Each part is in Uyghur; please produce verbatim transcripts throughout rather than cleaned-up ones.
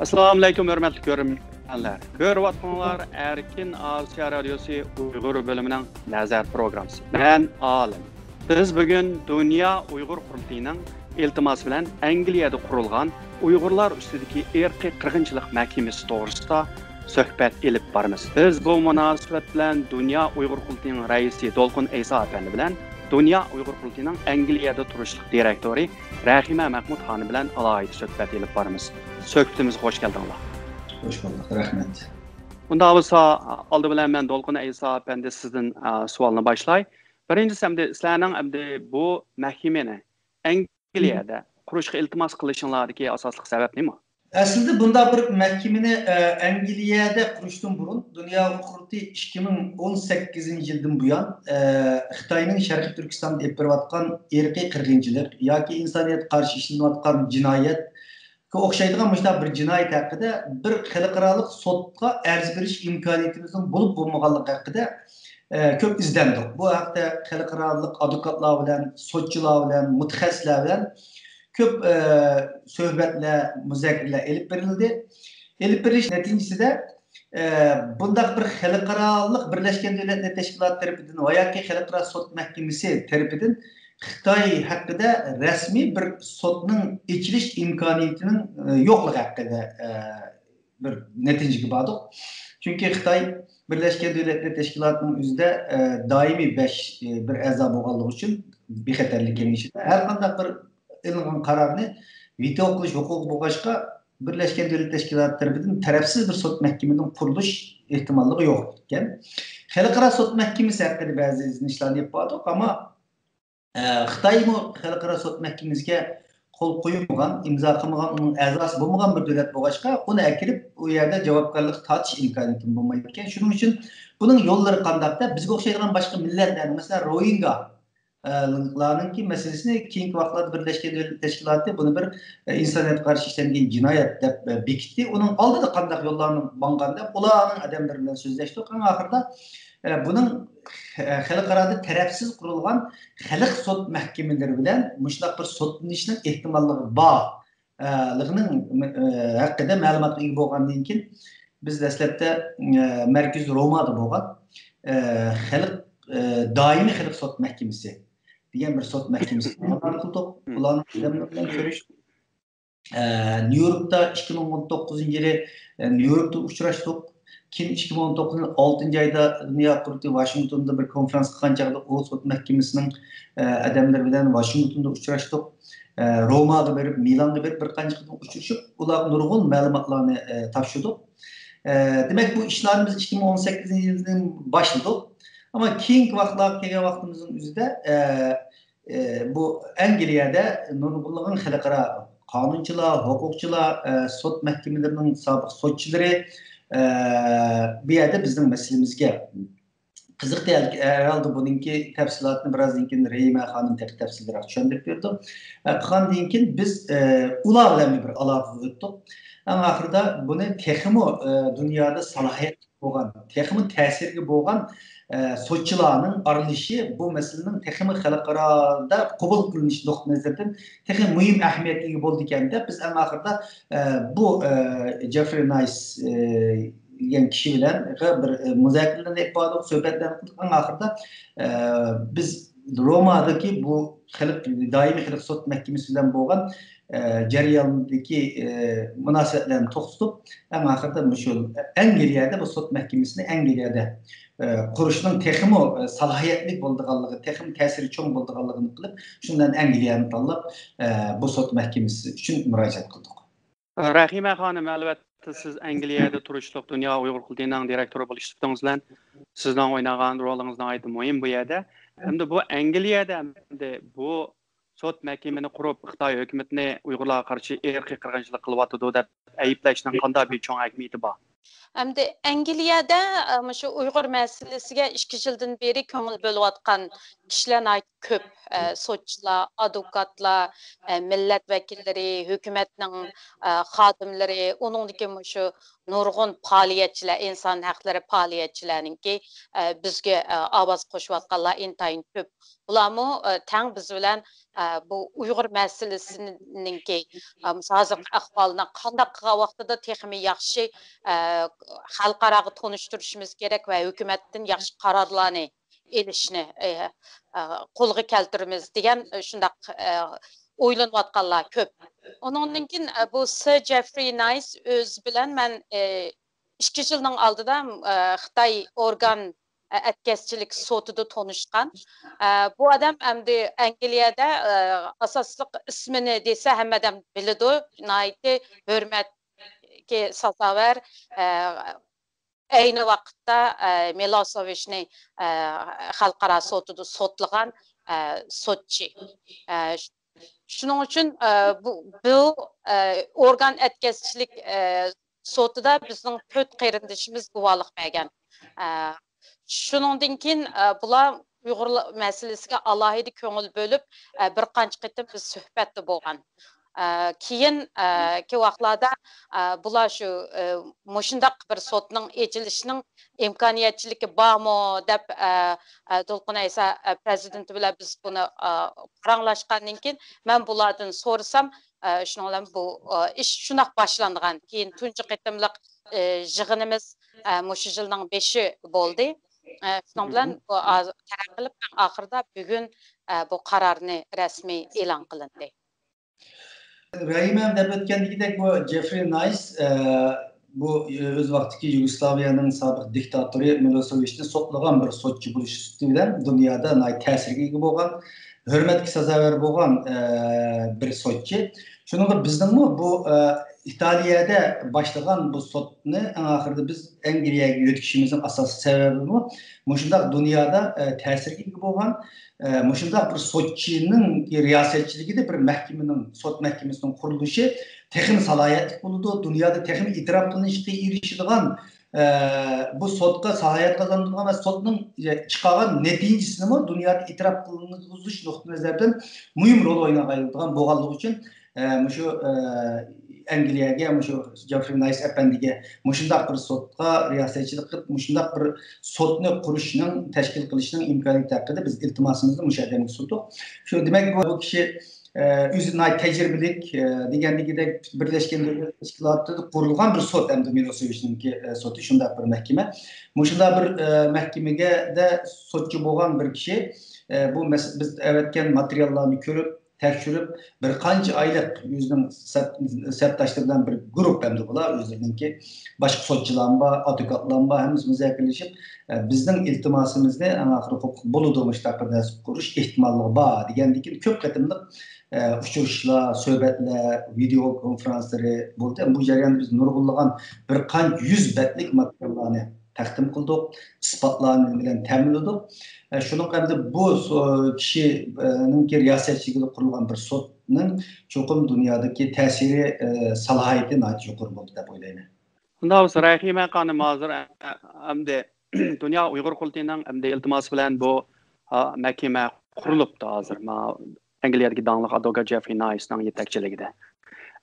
ئەسسالامۇئەلەيكۇم، ھۆرمەتلىك كۆرۈرمەنلەر. كۆرۈۋاتقىنىڭلار ئەركىن ئاسىيا رادىيوسى ئۇيغۇر بۆلۈمىنىڭ نەزەر پروگراممىسى. مەن ئالىم. بىز بۈگۈن دۇنيا ئۇيغۇر قۇرۇلتىيىنىڭ ئىلتىماسى بىلەن ئەنگلىيەدە قۇرۇلغان ئۇيغۇرلار ئۈستىدىكى ئىرقىي قىرغىنچىلىق مەھكىمىسى توغرىسىدا سۆھبەت ئېلىپ بارىمىز. بىز بۇ مۇناسىۋەت بىلەن دۇنيا ئۇيغۇر قۇرۇلتىيىنىڭ رەئىسى دولقۇن ئەيسا ئەپەندى بىلەن دۇنيا ئۇيغۇر قۇرۇلتىيىنىڭ ئەنگلىيەدە تۇرۇشلۇق دىرېكتورى رەھىمە مەھمۇت خانىم بىلەن ئالاھىدە سۆھبەت ئېلىپ بارىمىز. سۆھبىتىمىزگە خوش كەلدىڭلار. خوش بولدۇق، رەھمەت. ئۇنداق بولسا، ئالدى بىلەن مەن دولقۇن ئەيسا ئەپەندى سىزدىن، ئە، سوئالنى باشلاي. بىرىنچىسى، ئەمدى سىلەرنىڭ ئەمدى بۇ مەھكىمىنى ئەنگلىيەدە قۇرۇشقا ئىلتىماس قىلىشىڭلاردىكى ئاساسلىق سەۋەب نېمە؟ ئەسلىدە بۇنداق بىر مەھكىمىنى، ئە، ئەنگلىيەدە قۇرۇشتىن بۇرۇن دۇنيا ئۇيغۇر قۇرۇلتىيى ئىككى مىڭ ئون سەككىزىنچى يىلدىن بۇيان، ئە، خىتاينىڭ شەرقىي تۈركىستاندا ئېلىپ بېرىۋاتقان ئىرقىي قىرغىنچىلىق ياكى ئىنسانىيەتكە قارشى ئىشلىنىۋاتقان جىنايەت، ئوخشايدىغان مۇشۇنداق بىر جىنايەت ھەققىدە بىر خەلقئارالىق سوتقا ئەرز بېرىش ئىمكانىيىتىمىزنىڭ بولۇپ بولمىغانلىقى ھەققىدە، ئە، كۆپ ئىزدەندۇق. بۇ ھەقتە خەلقئارالىق ئادۋوكاتلار بىلەن، سوتچىلار بىلەن، مۇتەخەسسىسلەر بىلەن كۆپ، ئە، سۆھبەتلەر، مۇزاكىرىلەر ئېلىپ بېرىلدى. ئېلىپ بېرىلىش نەتىجىسىدە، ئە، بۇنداق بىر خەلقئارالىق بىرلەشكەن دۆلەتلەر تەشكىلاتى تەرىپىدىن ۋە ياكى خەلقئارا سوت مەھكىمىسى تەرىپىدىن خىتاي ھەققىدە رەسمىي بىر سوتنىڭ ئېچىلىش ئىمكانىيىتىنىڭ، ئە، يوقلۇقى ھەققىدە، ئە، بىر نەتىجىگە باردۇق. چۈنكى خىتاي بىرلەشكەن دۆلەتلەر تەشكىلاتىنىڭ ئۆزىدە، ئە، دائىمىي بەش، ئە، بىر ئەزا بولغانلىقى ئۈچۈن، بىخەتەرلىك كېڭىشىدە ھەر قانداق بىر ئېلىنغان قارارنى ۋېتو قىلىش ھوقۇقى بولغاچقا، بىرلەشكەن دۆلەتلەر تەشكىلاتى تەرىپىدىن تەرەپسىز بىر سوت مەھكىمىنىڭ قۇرۇلۇش ئېھتىماللىقى يوق ئىكەن. خەلقئارا سوت مەھكىمىسى ھەققىدە بەزى ئىزدىنىشلەرنى ئېلىپ باردۇق، ئەمما، ئە، خىتايمۇ خەلقئارا سوت مەھكىمىسىگە قول قويمىغان، ئىمزا قىلمىغان، ئۇنىڭ ئەزاسى بولمىغان بىر دۆلەت بولغاچقا، ئۇنى ئەكىرىپ ئۇ يەردە جاۋابكارلىققا تارتىش ئىمكانىيىتىمۇ بولمايدىكەن. شۇنىڭ ئۈچۈن بۇنىڭ يوللىرى قانداق دەپ، بىزگە ئوخشايدىغان باشقا مىللەتلەرنىڭ، مەسىلەن، روھىنگا، ئە، لارنىڭكى مەسىلىسىنى كېيىنكى ۋاقىتلاردا بىرلەشكەن دۆلەتلەر تەشكىلاتى بۇنى بىر، ئە، ئىنسانىيەتكە قارشى ئىشلەنگەن جىنايەت دەپ، ئە، بېكىتتى. ئۇنىڭ ئالدىدا قانداق يوللارنى ماڭغان دەپ، ئۇلارنىڭ ئادەملىرى بىلەن سۆزلەشتۇق. ئەڭ ئاخىرىدا، ئە، بۇنىڭ، ئە، خەلقئارادا تەرەپسىز قۇرۇلغان خەلق سوت مەھكىمىلىرى بىلەن مۇشۇنداق بىر سوتلىنىشنىڭ ئېھتىماللىقى بار، ئە، لىقىنىڭ، ئە، ھەققىدە مەلۇماتقا ئىگە بولغاندىن كېيىن، بىز دەسلەپتە، ئە، مەركىزى رومادا بولغان، ئە، خەلق، ئە، دائىمىي خەلق سوت مەھكىمىسى دېگەن بىر سوت مەھكىمىسىگە مۇلاقات قىلدۇق. ئۇلارنىڭ ئادەملىرى بىلەن كۆرۈشتۇق. ئە، نيۇ يوركتا ئىككى مىڭ ئون توققۇزىنچى يىلى، ئە، نيۇ يوركتا ئۇچراشتۇق. كېيىن ئىككى مىڭ ئون توققۇزىنچى يىل ئالتىنچى ئايدا دۇنيا قۇرۇلتىيى ۋاشىنگتوندا بىر كونفرانس قىلغان چاغدا ئۇ سوت مەھكىمىسىنىڭ، ئە، ئادەملىرى بىلەن ۋاشىنگتوندا ئۇچراشتۇق. ئە، روماغا بېرىپ، مىلانغا بېرىپ بىر قانچە قېتىم ئۇچرىشىپ، ئۇلارغا نۇرغۇن مەلۇماتلارنى، ئە، تاپشۇردۇق. ئە، دېمەك، بۇ ئىشلارنى بىز ئىككى مىڭ ئون سەككىزىنچى يىلدىن باشلىدۇق. ئەمما كېيىنكى ۋاقىتلارغا كەلگەن ۋاقتىمىزنىڭ ئۆزىدە، ئە، ئە، بۇ ئەنگلىيەدە نۇرغۇنلىغان خەلقئارا قانۇنچىلار، ھوقۇقچىلار، ئە، سوت مەھكىمىلىرىنىڭ سابىق سوتچىلىرى، ئە، بۇ يەردە بىزنىڭ مەسىلىمىزگە قىزىقتى. ھەرھالدا بۇنىڭكى تەپسىلاتىنى بىرازدىن كېيىن رەھىمە خانىم تېخى تەپسىلىيرەك چۈشەندۈرۈپ بېرىدۇ. ئە، قىلغاندىن كېيىن بىز، ئە، ئۇلار بىلەن بىر ئالاقىگە ئۆتتۇق. ئەڭ ئاخىرىدا بۇنى تېخىمۇ، ئە، دۇنيادا سالاھىيەتلىك بولغان، تېخىمۇ تەسىرگە بولغان، ئە، سوتچىلارنىڭ ئارىلىشىشى بۇ مەسىلىنىڭ تېخىمۇ خەلقئارادا قوبۇل قىلىنىش نۇقتىئى نەزىرىدىن تېخى مۇھىم ئەھمىيەتكە ئىگە بولىدىكەن دەپ، بىز ئەڭ ئاخىرىدا، ئە، بۇ، ئە، جېفرى نايس، ئە، دېگەن كىشى بىلەن بىر، ئە، مۇزاكىرىلەرنى ئېلىپ باردۇق، سۆھبەتلەرنى قىلدۇق. ئەڭ ئاخىرىدا، ئە، بىز رومادىكى بۇ خەلق، دائىمىي خەلق سوت مەھكىمىسى بىلەن بولغان، ئە، جەرياندىكى، ئە، مۇناسىۋەتلەرنى توختىتىپ، ئەڭ ئاخىرىدا مۇشۇ ئەنگلىيەدە بۇ سوت مەھكىمىسىنى ئەنگلىيەدە، ئە، قۇرۇشنىڭ تېخىمۇ، ئە، سالاھىيەتلىك بولىدىغانلىقى، تېخىمۇ تەسىرى چوڭ بولىدىغانلىقىنى قىلىپ، شۇنىڭ بىلەن ئەنگلىيەنى تاللاپ، ئە، بۇ سوت مەھكىمىسى ئۈچۈن مۇراجىئەت قىلدۇق. رەھىمە خانىم، ئەلۋەتتە، سىز ئەنگلىيەدە تۇرۇشلۇق دۇنيا ئۇيغۇر قۇرۇلتىيىنىڭ دىرېكتورى بولۇش سۈپىتىڭىز بىلەن سىزنىڭ ئوينىغان رولىڭىز ناھايىتى مۇھىم بۇ يەردە. ئەمدى بۇ ئەنگلىيەدە ئەمدى بۇ سوت مەھكىمىنى قۇرۇپ، خىتاي ھۆكۈمىتىنى ئۇيغۇرلارغا قارشى ئىرقىي قىرغىنچىلىق قىلىۋاتىدۇ دەپ ئەيىبلەشنىڭ قانداق بىر چوڭ ئەھمىيىتى بار؟ ئەمدى ئەنگلىيەدە، ئە، مۇشۇ ئۇيغۇر مەسىلىسىگە ئىككى يىلدىن بېرى كۆڭۈل بۆلۈۋاتقان كىشىلەر ناھايىتى كۆپ. ئە، سوتچىلار، ئادۋوكاتلار، ئە، مىللەت ۋەكىللىرى، ھۆكۈمەتنىڭ، ئە، خادىملىرى، ئۇنىڭدىكى مۇشۇ نۇرغۇن پائالىيەتچىلەر، ئىنسان ھەقلىرى پائالىيەتچىلەرنىڭكى، ئە، بىزگە، ئە، ئاۋاز قوشۇۋاتقانلار ئىنتايىن كۆپ. بۇلارمۇ، ئە، تەڭ بىز بىلەن، ئە، بۇ ئۇيغۇر مەسىلىسىنىڭكى، ئە، مىسال، ھازىرقى ئەھۋالىنى قانداق قىلغان ۋاقتىدا تېخىمۇ ياخشى، ئە، خەلقئاراغا تونۇشتۇرۇشىمىز كېرەك ۋە ھۆكۈمەتتىن ياخشى قارارلارنى ئېلىشنى، ئە، ئە، قولغا كەلتۈرىمىز دېگەن، ئە، شۇنداق، ئە، ئويلىنىۋاتقانلار كۆپ. ئۇنىڭدىن كېيىن، ئە، بۇ سىر جېفرى نايس ئۆزى بىلەن مەن، ئە، ئىككى يىلنىڭ ئالدىدا، ئە، خىتاي ئورگان، ئە، ئەتكەسچىلىك سوتىدا تونۇشقان. ئە، بۇ ئادەم ئەمدى ئەنگلىيەدە، ئە، ئاساسلىق ئىسمىنى دېسە ھەممە ئادەم بىلىدۇ. ناھايىتى ھۆرمەتكە سازاۋەر، ئە، ئەينى ۋاقىتتا، ئە، مىلوسېۋىچنى، ئە، خەلقئارا سوتىدا سوتلىغان، ئە، سوتچى. ئە، ش-، شۇنىڭ ئۈچۈن، ئە، بۇ، بۇ، ئە، ئورگان ئەتكەسچىلىك، ئە، سوتىدا بىزنىڭ تۆت قېرىندىشىمىز گۇۋاھلىق بەرگەن. ئە، شۇنىڭدىن كېيىن، ئە، بۇلار ئۇيغۇر مەسىلىسىگە ئالاھىدە كۆڭۈل بۆلۈپ، ئە، بىر قانچە قېتىم بىز سۆھبەتتە بولغان. ئە، كېيىن، ئە، كېيىنكى ۋاقىتلاردا، ئە، بۇلار شۇ، ئە، مۇشۇنداق بىر سوتنىڭ ئېچىلىشىنىڭ ئىمكانىيەتچىلىكى بارمۇ دەپ، ئە، ئە، دولقۇن ئەيسا، ئە، پرېزىدېنت بىلەن بىز بۇنى، ئە، پاراڭلاشقاندىن كېيىن، مەن بۇلاردىن سورىسام، ئە، شۇنىڭ بىلەن بۇ، ئە، ئىش شۇنداق باشلانغان. كېيىن تۇنجى قېتىملىق، ئە، يىغىنىمىز، ئە، مۇشۇ يىلنىڭ بېشى بولدى. ئە، شۇنىڭ بىلەن بۇ ھازىر تەرەققىي قىلىپ، ئەڭ ئاخىرىدا بۈگۈن، ئە، بۇ قارارنى رەسمىي ئېلان قىلىندى. رەھىمە دەپ ئۆتكەندىكىدەك، بۇ جېفرى نايس، ئە، بۇ ئۆز ۋاقتىدىكى يۇگوسلاۋىيەنىڭ سابىق دىكتاتورى مىلوسېۋىچنى سوتلىغان بىر سوتچى بولۇش سۈپىتى بىلەن دۇنيادا ناھايىتى تەسىرگە ئىگە بولغان، ھۆرمەتكە سازاۋەر بولغان، ئە، بىر سوتچى. شۇنىڭغا بىزنىڭمۇ بۇ، ئە، ئىتالىيەدە باشلىغان بۇ سوتنى ئەڭ ئاخىرىدا بىز ئەنگلىيەگە يۆتكىشىمىزنىڭ ئاساسلىق سەۋەبىمۇ مۇشۇنداق دۇنيادا، ئە، تەسىرگە ئىگە بولغان، ئە، مۇشۇنداق بىر سوتچىنىڭ رىياسەتچىلىكىدە بىر مەھكىمىنىڭ، سوت مەھكىمىسىنىڭ قۇرۇلۇشى تېخىمۇ سالاھىيەتلىك بولىدۇ. دۇنيادا تېخىمۇ ئېتىراپ قىلىنىشقا ئېرىشىدىغان، ئە، بۇ سوتقا سالاھىيەت قازاندۇرىدىغان ۋە سوتنىڭ، ئە، چىقارغان نەتىجىسىنىمۇ دۇنيادا ئېتىراپ قىلغۇزۇش نۇقتىئى نەزەردىن مۇھىم رول ئوينايدىغان بولغانلىقى ئۈچۈن، ئە، مۇشۇ، ئە، ئەنگلىيەگە، مۇشۇ جېفرى نايس ئەپەندىگە مۇشۇنداق بىر سوتقا رىياسەتچىلىك قىلىپ، مۇشۇنداق بىر سوتنى قۇرۇشنىڭ، تەشكىل قىلىشنىڭ ئىمكانىيىتى ھەققىدە بىز ئىلتىماسىمىزنى مۇشۇ ئادەمگە سۇندۇق. شۇ، دېمەك، بۇ، بۇ كىشى، ئە، ئۆزى ناھايىتى تەجرىبىلىك، ئە، دېگەندىكىدەك بىرلەشكەن دۆلەتلەر تەشكىلاتىدا قۇرۇلغان بىر سوت ئەمدى مىلوسېۋىچنىڭكى، ئە، سوتى شۇنداق بىر مەھكىمە. مۇشۇنداق بىر، ئە، مەھكىمىگە دە سوتچى بولغان بىر كىشى، ئە، بۇ مەس-، بىز ئەۋەتكەن ماتېرىياللارنى كۆرۈپ، تەكشۈرۈپ، بىر قانچە ئايلىق ئۆزىنىڭ سەپ-، سەپداشلىرى بىلەن بىر گۇرۇپپا ئەمدى بۇلار، ئۆزلىرىنىڭكى باشقا سوتچىلارمۇ بار، ئادۋوكاتلارمۇ بار، ھەممىسى مۇزاكىرىلىشىپ، ئە، بىزنىڭ ئىلتىماسىمىزنى ئەڭ ئاخىرى قوبۇل بولىدۇ، مۇشۇنداق بىر نەرسە قۇرۇش ئېھتىماللىقى بار دېگەندىن كېيىن كۆپ قېتىملىق، ئە، ئۇچرىشىشلار، سۆھبەتلەر، ۋىدېئو كونفېرانسلىرى بولدى. بۇ جەرياندا بىز نۇرغۇنلىغان بىر قانچە يۈز بەتلىك ماتېرىياللارنى تەقدىم قىلدۇق، ئىسپاتلارنى بىلەن تەمىنلىدۇق. ئە، شۇنىڭغا ئەمدى بۇ سو-، كىشىنىڭكى رىياسەتچىلىكىدە قۇرۇلغان بىر سوتنىڭ چوقۇم دۇنيادىكى تەسىرى، ئە، سالاھىيىتى ناھايىتى يۇقىرى بولدى دەپ ئويلايمەن. شۇنداق بولسا، رەھىمە خانىم ھازىر، ئە، ئە، ئەمدى دۇنيا ئۇيغۇر قۇرۇلتىيىنىڭ ئەمدى ئىلتىماسى بىلەن بۇ، ئا، مەھكىمە قۇرۇلۇپتۇ ھازىر. ما-، ئەنگلىيەدىكى داڭلىق ئادۋوكات جېفرى نايسنىڭ يېتەكچىلىكىدە.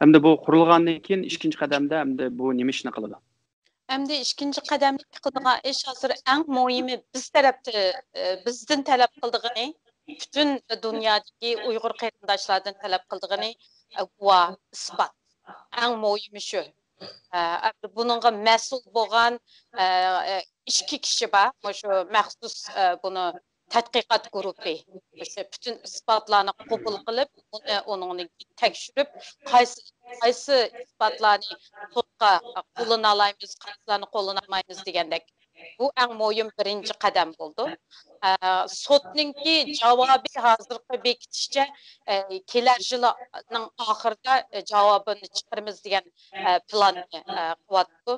ئەمدى بۇ قۇرۇلغاندىن كېيىن ئىككىنچى قەدەمدە ئەمدى بۇ نېمە ئىشنى قىلىدۇ؟ ئەمدى ئىككىنچى قەدەمدىكى قىلىدىغان ئىش ھازىر ئەڭ مۇھىمى بىز تەرەپتە، ئە، بىزدىن تەلەپ قىلىدىغىنى، پۈتۈن دۇنيادىكى ئۇيغۇر قېرىنداشلاردىن تەلەپ قىلىدىغىنى، ئە، گۇۋاھ، ئىسپات. ئەڭ مۇھىمى شۇ. ئە، ئەمدى بۇنىڭغا مەسئۇل بولغان، ئە، ئە، ئىككى كىشى بار. مۇشۇ مەخسۇس، ئە، بۇنى تەتقىقات گۇرۇپپى مۇشۇ پۈتۈن ئىسپاتلارنى قوبۇل قىلىپ، ئۇنى، ئۇنىڭنى تەكشۈرۈپ، قايسى، قايسى ئىسپاتلارنى سوتقا قوللىنالايمىز، قايسىلارنى قوللىنالمايمىز دېگەندەك. بۇ ئەڭ مۇھىم بىرىنچى قەدەم بولىدۇ. ئە، سوتنىڭكى جاۋابى ھازىرقى بېكىتىشىچە، ئە، كېلەر يىلنىڭ ئاخىرىدا، ئە، جاۋابىنى چىقىرىمىز دېگەن، ئە، پىلاننى، ئە، قىلىۋاتىدۇ.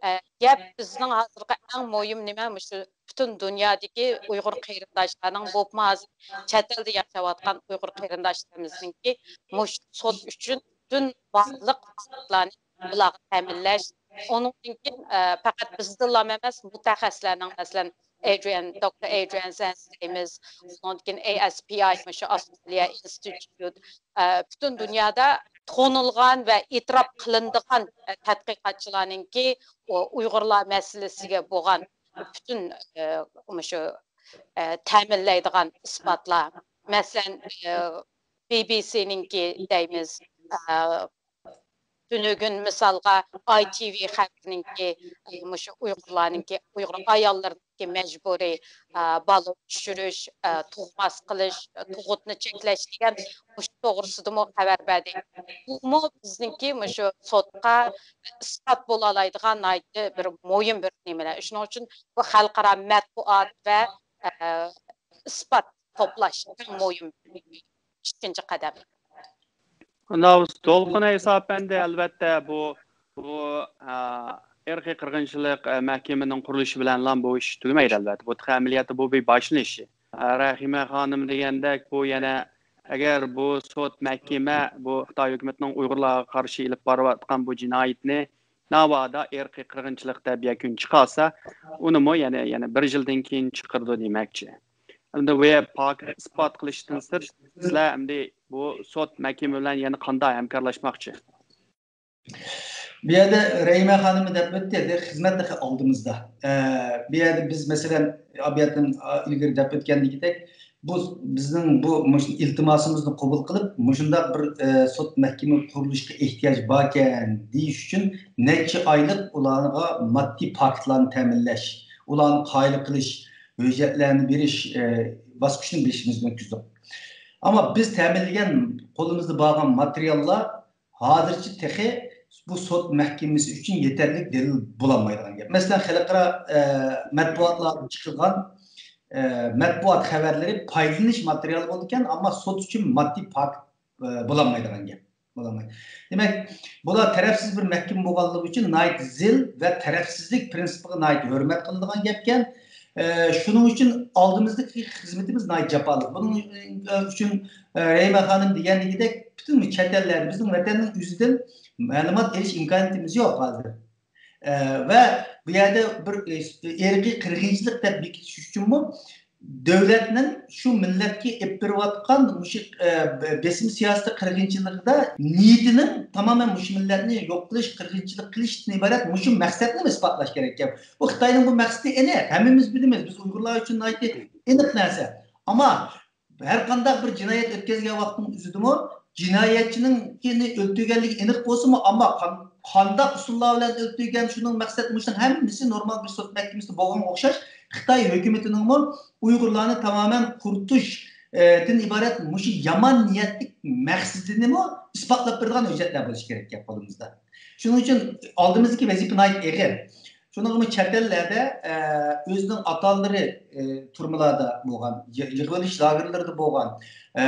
ئە، گەپ بىزنىڭ ھازىرقى ئەڭ مۇھىم نېمە، مۇشۇ پۈتۈن دۇنيادىكى ئۇيغۇر قېرىنداشلارنىڭ، بولۇپمۇ ھازىر چەت ئەلدە ياشاۋاتقان ئۇيغۇر قېرىنداشلىرىمىزنىڭكى مۇشۇ سوت ئۈچۈن پۈتۈن بارلىق ھالەتلەرنى بۇلارغا تەمىنلەش، ئۇنىڭدىن كېيىن، ئە، پەقەت بىزدىنلا ئەمەس، مۇتەخەسسىسلەرنىڭ، مەسىلەن، ئەيدرىيەن، دوكتور ئەيدرىيەن سەنس دەيمىز، ئۇنىڭدىن كېيىن ئەي ئەس پىي ئاي، مۇشۇ ئاسترالىيە ئىنستىتۇت، ئە، پۈتۈن دۇنيادا تونۇلغان ۋە ئېتىراپ قىلىنىدىغان، ئە، تەتقىقاتچىلارنىڭكى ئۇ ئۇيغۇرلار مەسىلىسىگە بولغان پۈتۈن، ئە، مۇشۇ، ئە، تەمىنلەيدىغان ئىسپاتلار. مەسىلەن، ئە، بى بى سىنىڭكى دەيمىز، ئە، تۈنۈگۈن مىسالغا ئاي تى ۋى خەۋىرىنىڭكى، ئە، مۇشۇ ئۇيغۇرلارنىڭكى، ئۇيغۇر ئاياللىرىنىڭكى مەجبۇرىي، ئە، بالا چۈشۈرۈش، ئە، تۇغماس قىلىش، ئە، تۇغۇتنى چەكلەش دېگەن مۇشۇ توغرىسىدىمۇ خەۋەر بەردى. بۇمۇ بىزنىڭكى مۇشۇ سوتقا ئىسپات بولالايدىغان ناھايىتى بىر مۇھىم بىر نېمىلەر. شۇنىڭ ئۈچۈن بۇ خەلقئارا مەتبۇئات ۋە، ئە، ئىسپات توپلاش ئەڭ مۇھىم ئىككىنچى قەدەم. ئۇنداق بولسا، دولقۇن ئەيسا ئەپەندى، ئەلۋەتتە، بۇ، بۇ، ئە، ئىرقىي قىرغىنچىلىق، ئە، مەھكىمىنىڭ قۇرۇلۇشى بىلەنلا بۇ ئىش تۈگىمەيدۇ، ئەلۋەتتە. بۇ تېخى ئەمەلىيەتتە بۇ بىر باشلىنىشى. ئە، رەھىمە خانىم دېگەندەك، بۇ يەنە، ئەگەر بۇ سوت مەھكىمە بۇ خىتاي ھۆكۈمىتىنىڭ ئۇيغۇرلارغا قارشى ئېلىپ بارىۋاتقان بۇ جىنايىتىنى ناۋادا ئىرقىي قىرغىنچىلىق دەپ يەكۈن چىقارسا، ئۇنىمۇ يەنە، يەنە بىر يىلدىن كېيىن چىقىرىدۇ دېمەكچى. ئەمدى بۇ پاكىت ئىسپات قىلىشتىن سىرت، سىلەر ئەمدى بۇ سوت مەھكىمە بىلەن يەنە قانداق ھەمكارلاشماقچى؟ بۇ يەردە رەھىمە خانىم دەپ ئۆتتى، خىزمەت تېخى ئالدىمىزدا. ئە، بۇ يەردە بىز، مەسىلەن، ئابىيەتتىن ئىلگىرى دەپ ئۆتكەندىكىدەك، بۇ بىزنىڭ بۇ مۇشۇ ئىلتىماسىمىزنى قوبۇل قىلىپ، مۇشۇنداق بىر، ئە، سوت مەھكىمە قۇرۇلۇشىغا ئېھتىياج باركەن دېيىش ئۈچۈن نەچچە ئايلىق ئۇلارغا ماددىي پاكىتلارنى تەمىنلەش، ئۇلارنى قايىل قىلىش، ھۆججەتلەرنى بېرىش، ئە، باسقۇچىنى بېشىمىزدىن ئۆتكۈزدۇق. ئەمما بىز تەمىنلىگەن، قولىمىزدا بارغان ماتېرىياللار ھازىرچە تېخى بۇ سوت مەھكىمىسى ئۈچۈن يېتەرلىك دەلىل بولالمايدىغان گەپ. مەسىلەن، خەلقئارا، ئە، مەتبۇئاتلاردا چىقىدىغان، ئە، مەتبۇئات خەۋەرلىرى پايدىلىنىش ماتېرىيالى بولىدىكەن، ئەمما سوت ئۈچۈن ماددىي پاكىت، ئە، بولالمايدىغان گەپ. بولالمايدۇ. دېمەك، بۇلار تەرەپسىز بىر مەھكىمە بولغانلىقى ئۈچۈن ناھايىتى زىل ۋە تەرەپسىزلىك پىرىنسىپىغا ناھايىتى ھۆرمەت قىلىدىغان گەپكەن. ئە، شۇنىڭ ئۈچۈن ئالدىمىزدىكى خىزمىتىمىز ناھايىتى جاپالىق. بۇنىڭ ئۈچۈن، ئە، رەھىمە خانىم دېگەندىكىدەك، پۈتۈن چەت ئەللەردە، بىزنىڭ ۋەتەننىڭ ئۆزىدىن مەلۇمات ئېلىش ئىمكانىيىتىمىز يوق ھازىر. ئە، ۋە بۇ يەردە بىر، ئە، ئىرقىي قىرغىنچىلىق دەپ بېكىتىش ئۈچۈنمۇ دۆلەتنىڭ شۇ مىللەتكە ئېلىپ بېرىۋاتقان مۇشۇ، ئە، بېسىم سىياسىتى قىرغىنچىلىقىدا نىيىتىنىڭ تامامەن مۇشۇ مىللەتنى يوق قىلىش، قىرغىنچىلىق قىلىشتىن ئىبارەت مۇشۇ مەقسەتنى ئىسپاتلاش كېرەك گەپ. بۇ خىتاينىڭ بۇ مەقسىتى ئېنىق، ھەممىمىز بىلىمىز. بىز ئۇيغۇرلار ئۈچۈن ناھايىتى ئېنىق نەرسە. ئەمما ھەر قانداق بىر جىنايەت ئۆتكۈزگەن ۋاقىتنىڭ ئۆزىدىمۇ جىنايەتچىنىڭكىنى ئۆلتۈرگەنلىكى ئېنىق بولسىمۇ، ئەمما قان-، قانداق ئۇسۇللار بىلەن ئۆلتۈرگەن، شۇنىڭ مەقسەت، مۇشۇنىڭ ھەممىسى نورمال بىر سوت مەھكىمىسىدە بولغانغا ئوخشاش، خىتاي ھۆكۈمىتىنىڭمۇ ئۇيغۇرلارنى تامامەن قۇرۇتۇش، ئە، دىن ئىبارەت مۇشۇ يامان نىيەتلىك مەقسىتىنىمۇ ئىسپاتلاپ بېرىدىغان ھۆججەتلەر بولۇشى كېرەك گەپ قولىمىزدا. شۇنىڭ ئۈچۈن ئالدىمىزدىكى ۋەزىپە ناھايىتى ئېغىر. شۇنىڭغىمۇ چەت ئەللەردە، ئە، ئۆزىنىڭ ئاتا-ئانىلىرى، ئە، تۈرمىلەردە بولغان، يىغ-، يىغىۋېلىش لاگېرلىرىدا بولغان، ئە،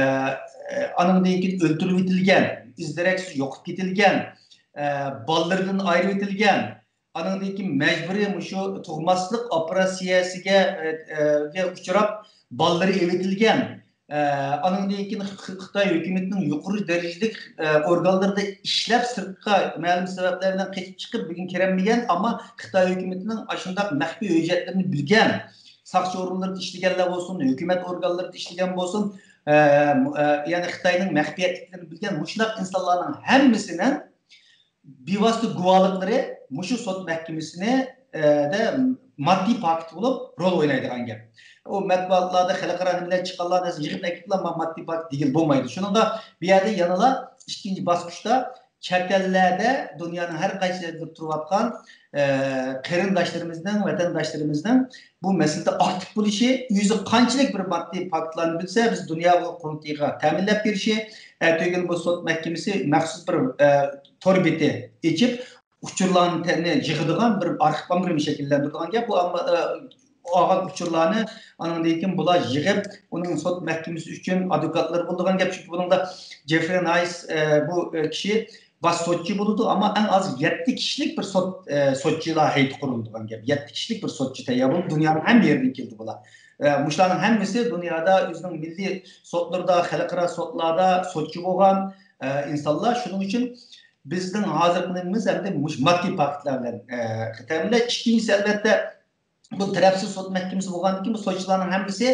ئە، ئانىڭدىن كېيىن ئۆلتۈرۈلۈۋېتىلگەن، ئىز-دېرەكسىز يوقىلىپ كېتىلگەن، ئە، بالىلىرىدىن ئايرىۋېتىلگەن، ئانىڭدىن كېيىن مەجبۇرىي مۇشۇ تۇغماسلىق ئوپېراتسىيەسىگە، ئە، ئە، گە ئۇچراپ، بالىلىرى ئېلىۋېتىلگەن. ئە، ئانىڭدىن كېيىن خى-، خىتاي ھۆكۈمىتىنىڭ يۇقىرى دەرىجىلىك، ئە، ئورگانلىرىدا ئىشلەپ، سىرتقا مەلۇم سەۋەبلەر بىلەن قېچىپ چىقىپ، بۈگۈن كىرەلمىگەن، ئەمما خىتاي ھۆكۈمىتىنىڭ ئاشۇنداق مەخپىي ھۆججەتلىرىنى بىلگەن، ساقچى ئورۇنلىرىدا ئىشلىگەنلەر بولسۇن، ھۆكۈمەت ئورگانلىرىدا ئىشلىگەن بولسۇن، ئە، ئە، يەنى خىتاينىڭ مەخپىيەتلىكلىرىنى بىلگەن مۇشۇنداق ئىنسانلارنىڭ ھەممىسىنىڭ بىۋاسىتە گۇۋاھلىقلىرى مۇشۇ سوت مەھكىمىسىنى، ئە، دە ماددىي پاكىت بولۇپ رول ئوينايدىغان گەپ. ئۇ مەتبۇئاتلاردا خەلقئارا نېمىلەر چىققانلارنى يىغىپ ئەكېتىپلا ما-، ماددىي پاكىت دېگىلى بولمايدۇ. شۇنىڭغا بۇ يەردە يەنىلا ئىككىنچى باسقۇچتا چەت ئەللەردە دۇنيانىڭ ھەر قايسى يەردە تۇرۇۋاتقان، ئە، قېرىنداشلىرىمىزنىڭ، ۋەتەنداشلىرىمىزنىڭ بۇ مەسىلىدە ئاكتىپ بولۇشى، ئۆزى قانچىلىك بىر ماددىي پاكىتلارنى بىلسە، بىز دۇنيا قۇرۇلتىيىغا تەمىنلەپ بېرىشى، ئەتىگۈن بۇ سوت مەھكىمىسى مەخسۇس بىر، ئە، تور بېتى ئېچىپ، ئۇچۇرلارنى يىغىدىغان بىر ئارخىپئامبىرىنى شەكىللەندۈرىدىغان گەپ. بۇ ئامما-، ئە، ئالغان ئۇچۇرلارنى ئانىڭدىن كېيىن بۇلار يىغىپ، ئۇنىڭ سوت مەھكىمىسى ئۈچۈن ئادۋوكاتلىرى بولىدىغان گەپ. چۈنكى بۇنىڭدا جېفرى نايس، ئە، بۇ، ئە، كىشى باش سوتچى بولىدۇ، ئەمما ئەڭ ئاز يەتتە كىشىلىك بىر سوت، ئە، سوتچىلار ھەيئىتى قۇرۇلىدىغان گەپ. يەتتە كىشىلىك بىر سوتچى تەييار بولۇپ، دۇنيانىڭ ھەممە يېرىدىن كېلىدۇ بۇلار. ئە، مۇشۇلارنىڭ ھەممىسى دۇنيادا ئۆزىنىڭ مىللىي سوتلىرىدا، خەلقئارا سوتلاردا سوتچى بولغان، ئە، ئىنسانلار. شۇنىڭ ئۈچۈن بىزنىڭ ھازىرقى نېمىمىز ئەمدى مۇشۇ ماددىي پاكىتلار بىلەن، ئە، تەمىنلەش. ئىككىنچىسى، ئەلۋەتتە، بۇ تەرەپسىز سوت مەھكىمىسى بولغاندىن كېيىن، بۇ سوتچىلارنىڭ ھەممىسى،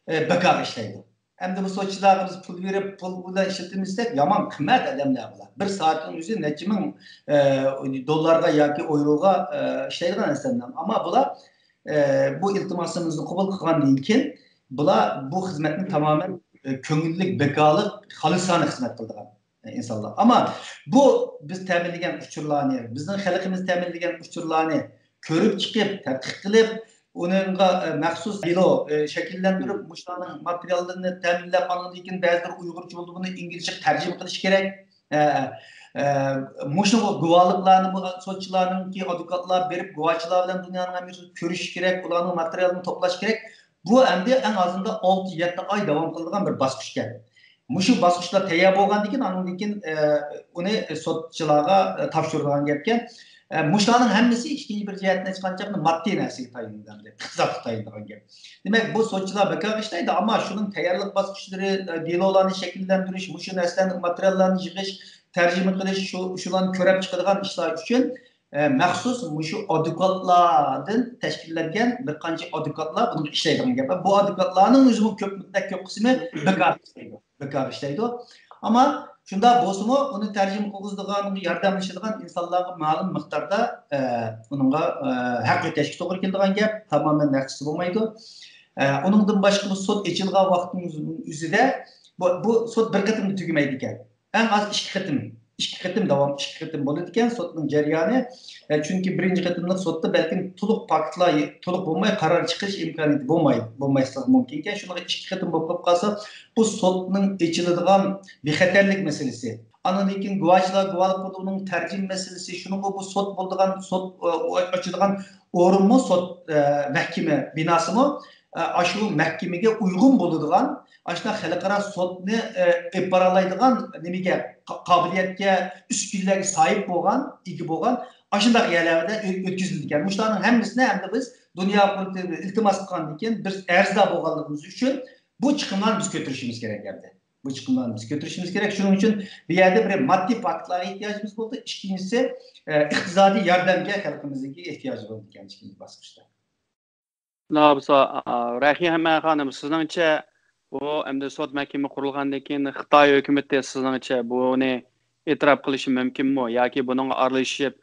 ئە، بىكارغا ئىشلەيدۇ. ئەمدى بۇ سوتچىلارغا بىز پۇل بېرىپ، پۇل بىلەن ئىشلىتىمىز دېسەك، يامان قىممەت ئادەملەر بۇلار. بىر سائەتنىڭ ئۆزى نەچچە مىڭ، ئە، دوللارغا ياكى ئويروغا، ئە، ئىشلەيدىغان ئادەملەر. ئەمما بۇلار، ئە، بۇ ئىلتىماسىمىزنى قوبۇل قىلغاندىن كېيىن، بۇلار بۇ خىزمەتنى تامامەن، ئە، كۆڭۈللۈك، بىكارلىق، خالىسانە خىزمەت قىلىدىغان ئىنسانلار. ئەمما بۇ بىز تەمىنلىگەن ئۇچۇرلارنى، بىزنىڭ خەلقىمىز تەمىنلىگەن ئۇچۇرلارنى كۆرۈپ چىقىپ، تەتقىق قىلىپ، ئۇنىڭغا، ئە، مەخسۇس دېلو، ئە، شەكىللەندۈرۈپ، مۇشۇلارنىڭ ماتېرىياللىرىنى تەمىنلەپ، ئاندىن كېيىن بەزىلىرى ئۇيغۇرچە بولدى، بۇنى ئىنگلىزچە تەرجىمە قىلىش كېرەك. ئە، ئە، مۇشۇ گۇۋاھلىقلارنى بۇ سوتچىلارنىڭكى ئادۋوكاتلار بېرىپ، گۇۋاھچىلار بىلەن دۇنيانىڭ ھەممىسى كۆرۈشۈش كېرەك، ئۇلارنىڭ ماتېرىيالىنى توپلاش كېرەك. بۇ ئەمدى ئەڭ ئازىندا ئالتە يەتتە ئاي داۋام قىلىدىغان بىر باسقۇچكەن. مۇشۇ باسقۇچلار تەييار بولغاندىن كېيىن، ئاندىن كېيىن، ئە، ئۇنى سوتچىلارغا، ئە، تاپشۇرىدىغان گەپكەن. ئە، مۇشۇلارنىڭ ھەممىسى ئىككىنچى بىر جەھەتتىن ئېيتقان چاغدا ماددىي نەرسىگە تايىنىدۇ، ئىقتىسادقا تايىنىدىغان گەپ. دېمەك، بۇ سوتچىلار بىكارغا ئىشلەيدۇ، ئەمما شۇنىڭ تەييارلىق باسقۇچلىرى، ئە، دېلولارنى شەكىللەندۈرۈش، مۇشۇ نەرسىلەرنى، ماتېرىياللارنى يىغىش، تەرجىمە قىلىش، شۇ، شۇلارنى كۆرەپ چىقىدىغان ئىشلار ئۈچۈن، ئە، مەخسۇس مۇشۇ ئادۋوكاتلاردىن تەشكىللەنگەن بىر قانچە ئادۋوكاتلار بۇنىڭغا ئىشلەيدىغان گەپ. بۇ ئادۋوكاتلارنىڭ ئۆزىمۇ كۆپ، بەك كۆپ قىسمى بىكار ئىشلەيدۇ. بىكار ئىشلەيدۇ. ئەمما شۇنداق بولسىمۇ، ئۇنى تەرجىمە قىلغۇزىدىغان، ياردەملىشىدىغان ئىنسانلارغا مەلۇم مىقداردا، ئە، ئۇنىڭغا، ئە، ھەق ئۆتەشكە توغرا كېلىدىغان گەپ، تامامەن ھەقسىز بولمايدۇ. ئە، ئۇنىڭدىن باشقا، بۇ سوت ئېچىلغان ۋاقىتنىڭ ئۆزىدە بۇ، بۇ سوت بىر قېتىمدا تۈگىمەيدىكەن. ئەڭ ئاز ئىككى قېتىم، ئىككى قېتىم داۋام، ئىككى قېتىم بولىدىكەن سوتنىڭ جەريانى. ئە، چۈنكى بىرىنچى قېتىملىق سوتتا بەلكىم تولۇق پاكىتلار، تولۇق بولماي، قارار چىقىرىش ئىمكانىيىتى بولماي، بولماسلىقى مۇمكىنكەن. شۇنىڭغا ئىككى قېتىم بولۇپ قېلىپ قالسا، بۇ سوتنىڭ ئېچىلىدىغان بىخەتەرلىك مەسىلىسى، ئاندىن كېيىن گۇۋاھچىلار گۇۋاھلىق بولىدۇ، ئۇنىڭ تەرجىمە مەسىلىسى، شۇنىڭغا بۇ سوت بولىدىغان، سوت، ئە، ئاچىدىغان ئورۇنمۇ، سوت، ئە، مەھكىمە بىناسىمۇ، ئە، ئاشۇ مەھكىمىگە ئۇيغۇن بولىدىغان، ئاشۇنداق خەلقئارا سوتنى، ئە، ئېلىپ بارالايدىغان نېمىگە، قا-، قابىلىيەتكە، ئۈسكۈنىلەرگە ساھىب بولغان، ئىگە بولغان، ئاشۇنداق يەرلەردە ئۆ-، ئۆتكۈزۈلىدىكەن. مۇشۇلارنىڭ ھەممىسىنى ئەمدى بىز دۇنيا قۇرۇلتىيىغا ئىلتىماس قىلغاندىن كېيىن، بىز ئەرزدار بولغانلىقىمىز ئۈچۈن بۇ چىقىملارنى بىز كۆتۈرۈشىمىز كېرەك ئەمدى. بۇ چىقىملارنى بىز كۆتۈرۈشىمىز كېرەك. شۇنىڭ ئۈچۈن بۇ يەردە بىر ماددىي پاكىتلارغا ئېھتىياجىمىز بولدى. ئىككىنچىسى، ئە، ئىقتىسادىي ياردەمگە خەلقىمىزنىڭكى ئېھتىياجى بولىدىكەن ئىككىنچى باسقۇچتا. مۇنداق بولسا، ئا، رەھىمە خانىم، سىزنىڭچە بۇ ئەمدى سوت مەھكىمە قۇرۇلغاندىن كېيىن خىتاي ھۆكۈمىتى سىزنىڭچە بۇنى ئېتىراپ قىلىشى مۇمكىنمۇ؟ ياكى بۇنىڭغا ئارىلىشىپ،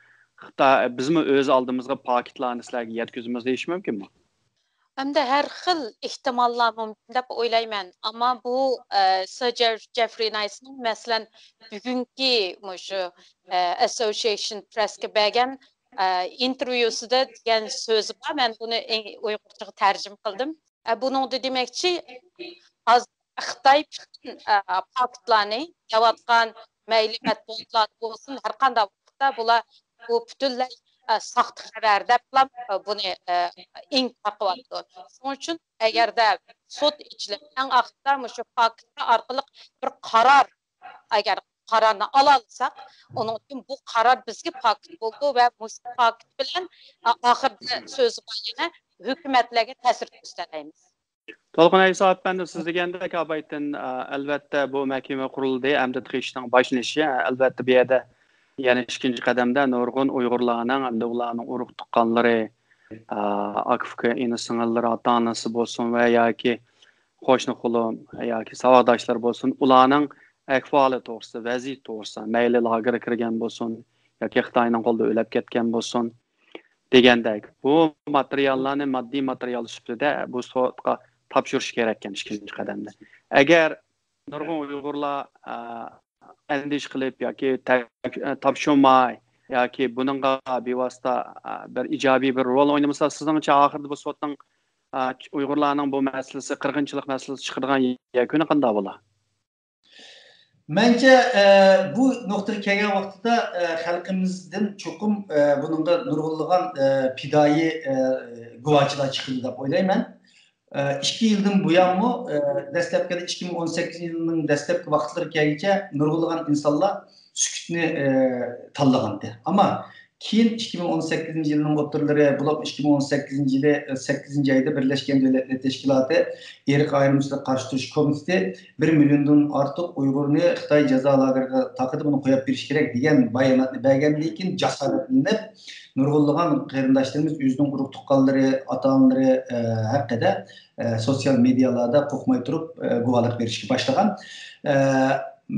خىتاي، بىزمۇ ئۆز ئالدىمىزغا پاكىتلارنى سىلەرگە يەتكۈزىمىز دېيىشى مۇمكىنمۇ؟ ئەمدى ھەر خىل ئېھتىماللار مۇمكىن دەپ ئويلايمەن. ئەمما بۇ، ئە، سىر جېف-، جېفرى نايسنىڭ، مەسىلەن، بۈگۈنكى مۇشۇ، ئە، ئەسسوسىيېيشن پرېسكە بەرگەن، ئە، ئىنتېرۋيۇسىدا دېگەن سۆزى بار. مەن بۇنى ئۇيغۇرچىغا تەرجىمە قىلدىم. ئە، بۇنىڭدا دېمەكچى، ھازىر خىتاي پۈتۈن، ئە، پاكىتلارنى دەۋاتقان، مەيلى مەتبۇئاتلاردا بولسۇن، ھەر قانداق ۋاقىتتا بۇلار بۇ پۈتۈنلەي، ئە، ساختا خەۋەر دەپلا، ئە، بۇنى، ئە، ئىنكار قىلىۋاتىدۇ. شۇنىڭ ئۈچۈن ئەگەردە سوت ئېچىلىپ، ئەڭ ئاخىرىدا مۇشۇ پاكىتلار ئارقىلىق بىر قارار، ئەگەر قارارنى ئالالىساق، ئۇنىڭ ئۈچۈن بۇ قارار بىزگە پاكىت بولىدۇ ۋە مۇشۇ پاكىت بىلەن، ئە، ئاخىرىدا سۆزى بار يەنە ھۆكۈمەتلەرگە تەسىر كۆرسىتەلەيمىز. تولقۇن ئەيسا ئەپەندى، سىز دېگەندەك، ئاپايتىن، ئە، ئەلۋەتتە، بۇ مەھكىمە قۇرۇلدى، ئەمدى تېخى ئىشنىڭ باشلىنىشى. ئەلۋەتتە، بۇ يەردە يەنە ئىككىنچى قەدەمدە نۇرغۇن ئۇيغۇرلارنىڭ، ئەمدى ئۇلارنىڭ ئۇرۇق تۇغقانلىرى، ئە، ئاكا ئۇكا، ئىنى سىڭىللىرى، ئاتا ئانىسى بولسۇن ۋە ياكى قوشنا قولۇم ياكى ساۋاقداشلار بولسۇن، ئۇلارنىڭ ئەھۋالى توغرىسىدا، ۋەزىيىتى توغرىسىدا، مەيلى لاگېرغا كىرگەن بولسۇن ياكى خىتاينىڭ قولىدا ئۆلۈپ كەتكەن بولسۇن، دېگەندەك، بۇ ماتېرىياللارنى ماددىي ماتېرىيال سۈپىتىدە بۇ سوتقا تاپشۇرۇش كېرەككەن ئىككىنچى قەدەمدە. ئەگەر نۇرغۇن ئۇيغۇرلار، ئە، ئەندىشە قىلىپ ياكى تە-، ئە، تاپشۇرماي ياكى بۇنىڭغا بىۋاسىتە، ئە، بىر ئىجابىي بىر رول ئوينىمىسا، سىزنىڭچە ئاخىرىدا بۇ سوتنىڭ، ئە، ئۇيغۇرلارنىڭ بۇ مەسىلىسى، قىرغىنچىلىق مەسىلىسى چىقىدىغان يەكۈنى قانداق بولار؟ مەنچە، ئە، بۇ نۇقتىغا كەلگەن ۋاقتىدا، ئە، خەلقىمىزدىن چوقۇم، ئە، بۇنىڭغا نۇرغۇنلىغان، ئە، پىدائىي، ئە، گۇۋاچىلار چىقىدۇ دەپ ئويلايمەن. ئە، ئىككى يىلدىن بۇيانمۇ، ئە، دەسلەپكىدە ئىككى مىڭ ئون سەككىزىنچى يىلنىڭ دەسلەپكى ۋاقىتلىرى كەلگىچە نۇرغۇنلىغان ئىنسانلار سۈكۈتنى، ئە، تاللىغانىدى. ئەمما كېيىن ئىككى مىڭ ئون سەككىزىنچى يىلنىڭ ئوتتۇرىلىرى، بولۇپ ئىككى مىڭ ئون سەككىزىنچى يىلى، سەككىزىنچى ئايدا بىرلەشكەن دۆلەتلەر تەشكىلاتى ئىرقىي ئايرىمچىلىققا قارشى تۇرۇش كومىتېتى بىر مىليوندىن ئارتۇق ئۇيغۇرنى خىتاي جازا لاگېرىغا تاقىدى، بۇنى قويۇپ بېرىش كېرەك دېگەن باياناتنى بەرگەندىن كېيىن جاسارەتلىنىپ، نۇرغۇنلىغان قېرىنداشلىرىمىز ئۆزىنىڭ ئۇرۇق تۇغقانلىرى، ئاتا-ئانىلىرى، ئە، ھەققىدە، ئە، سوتسىيال مېدىيالاردا قورقماي تۇرۇپ، ئە، گۇۋاھلىق بېرىشكە باشلىغان. ئە،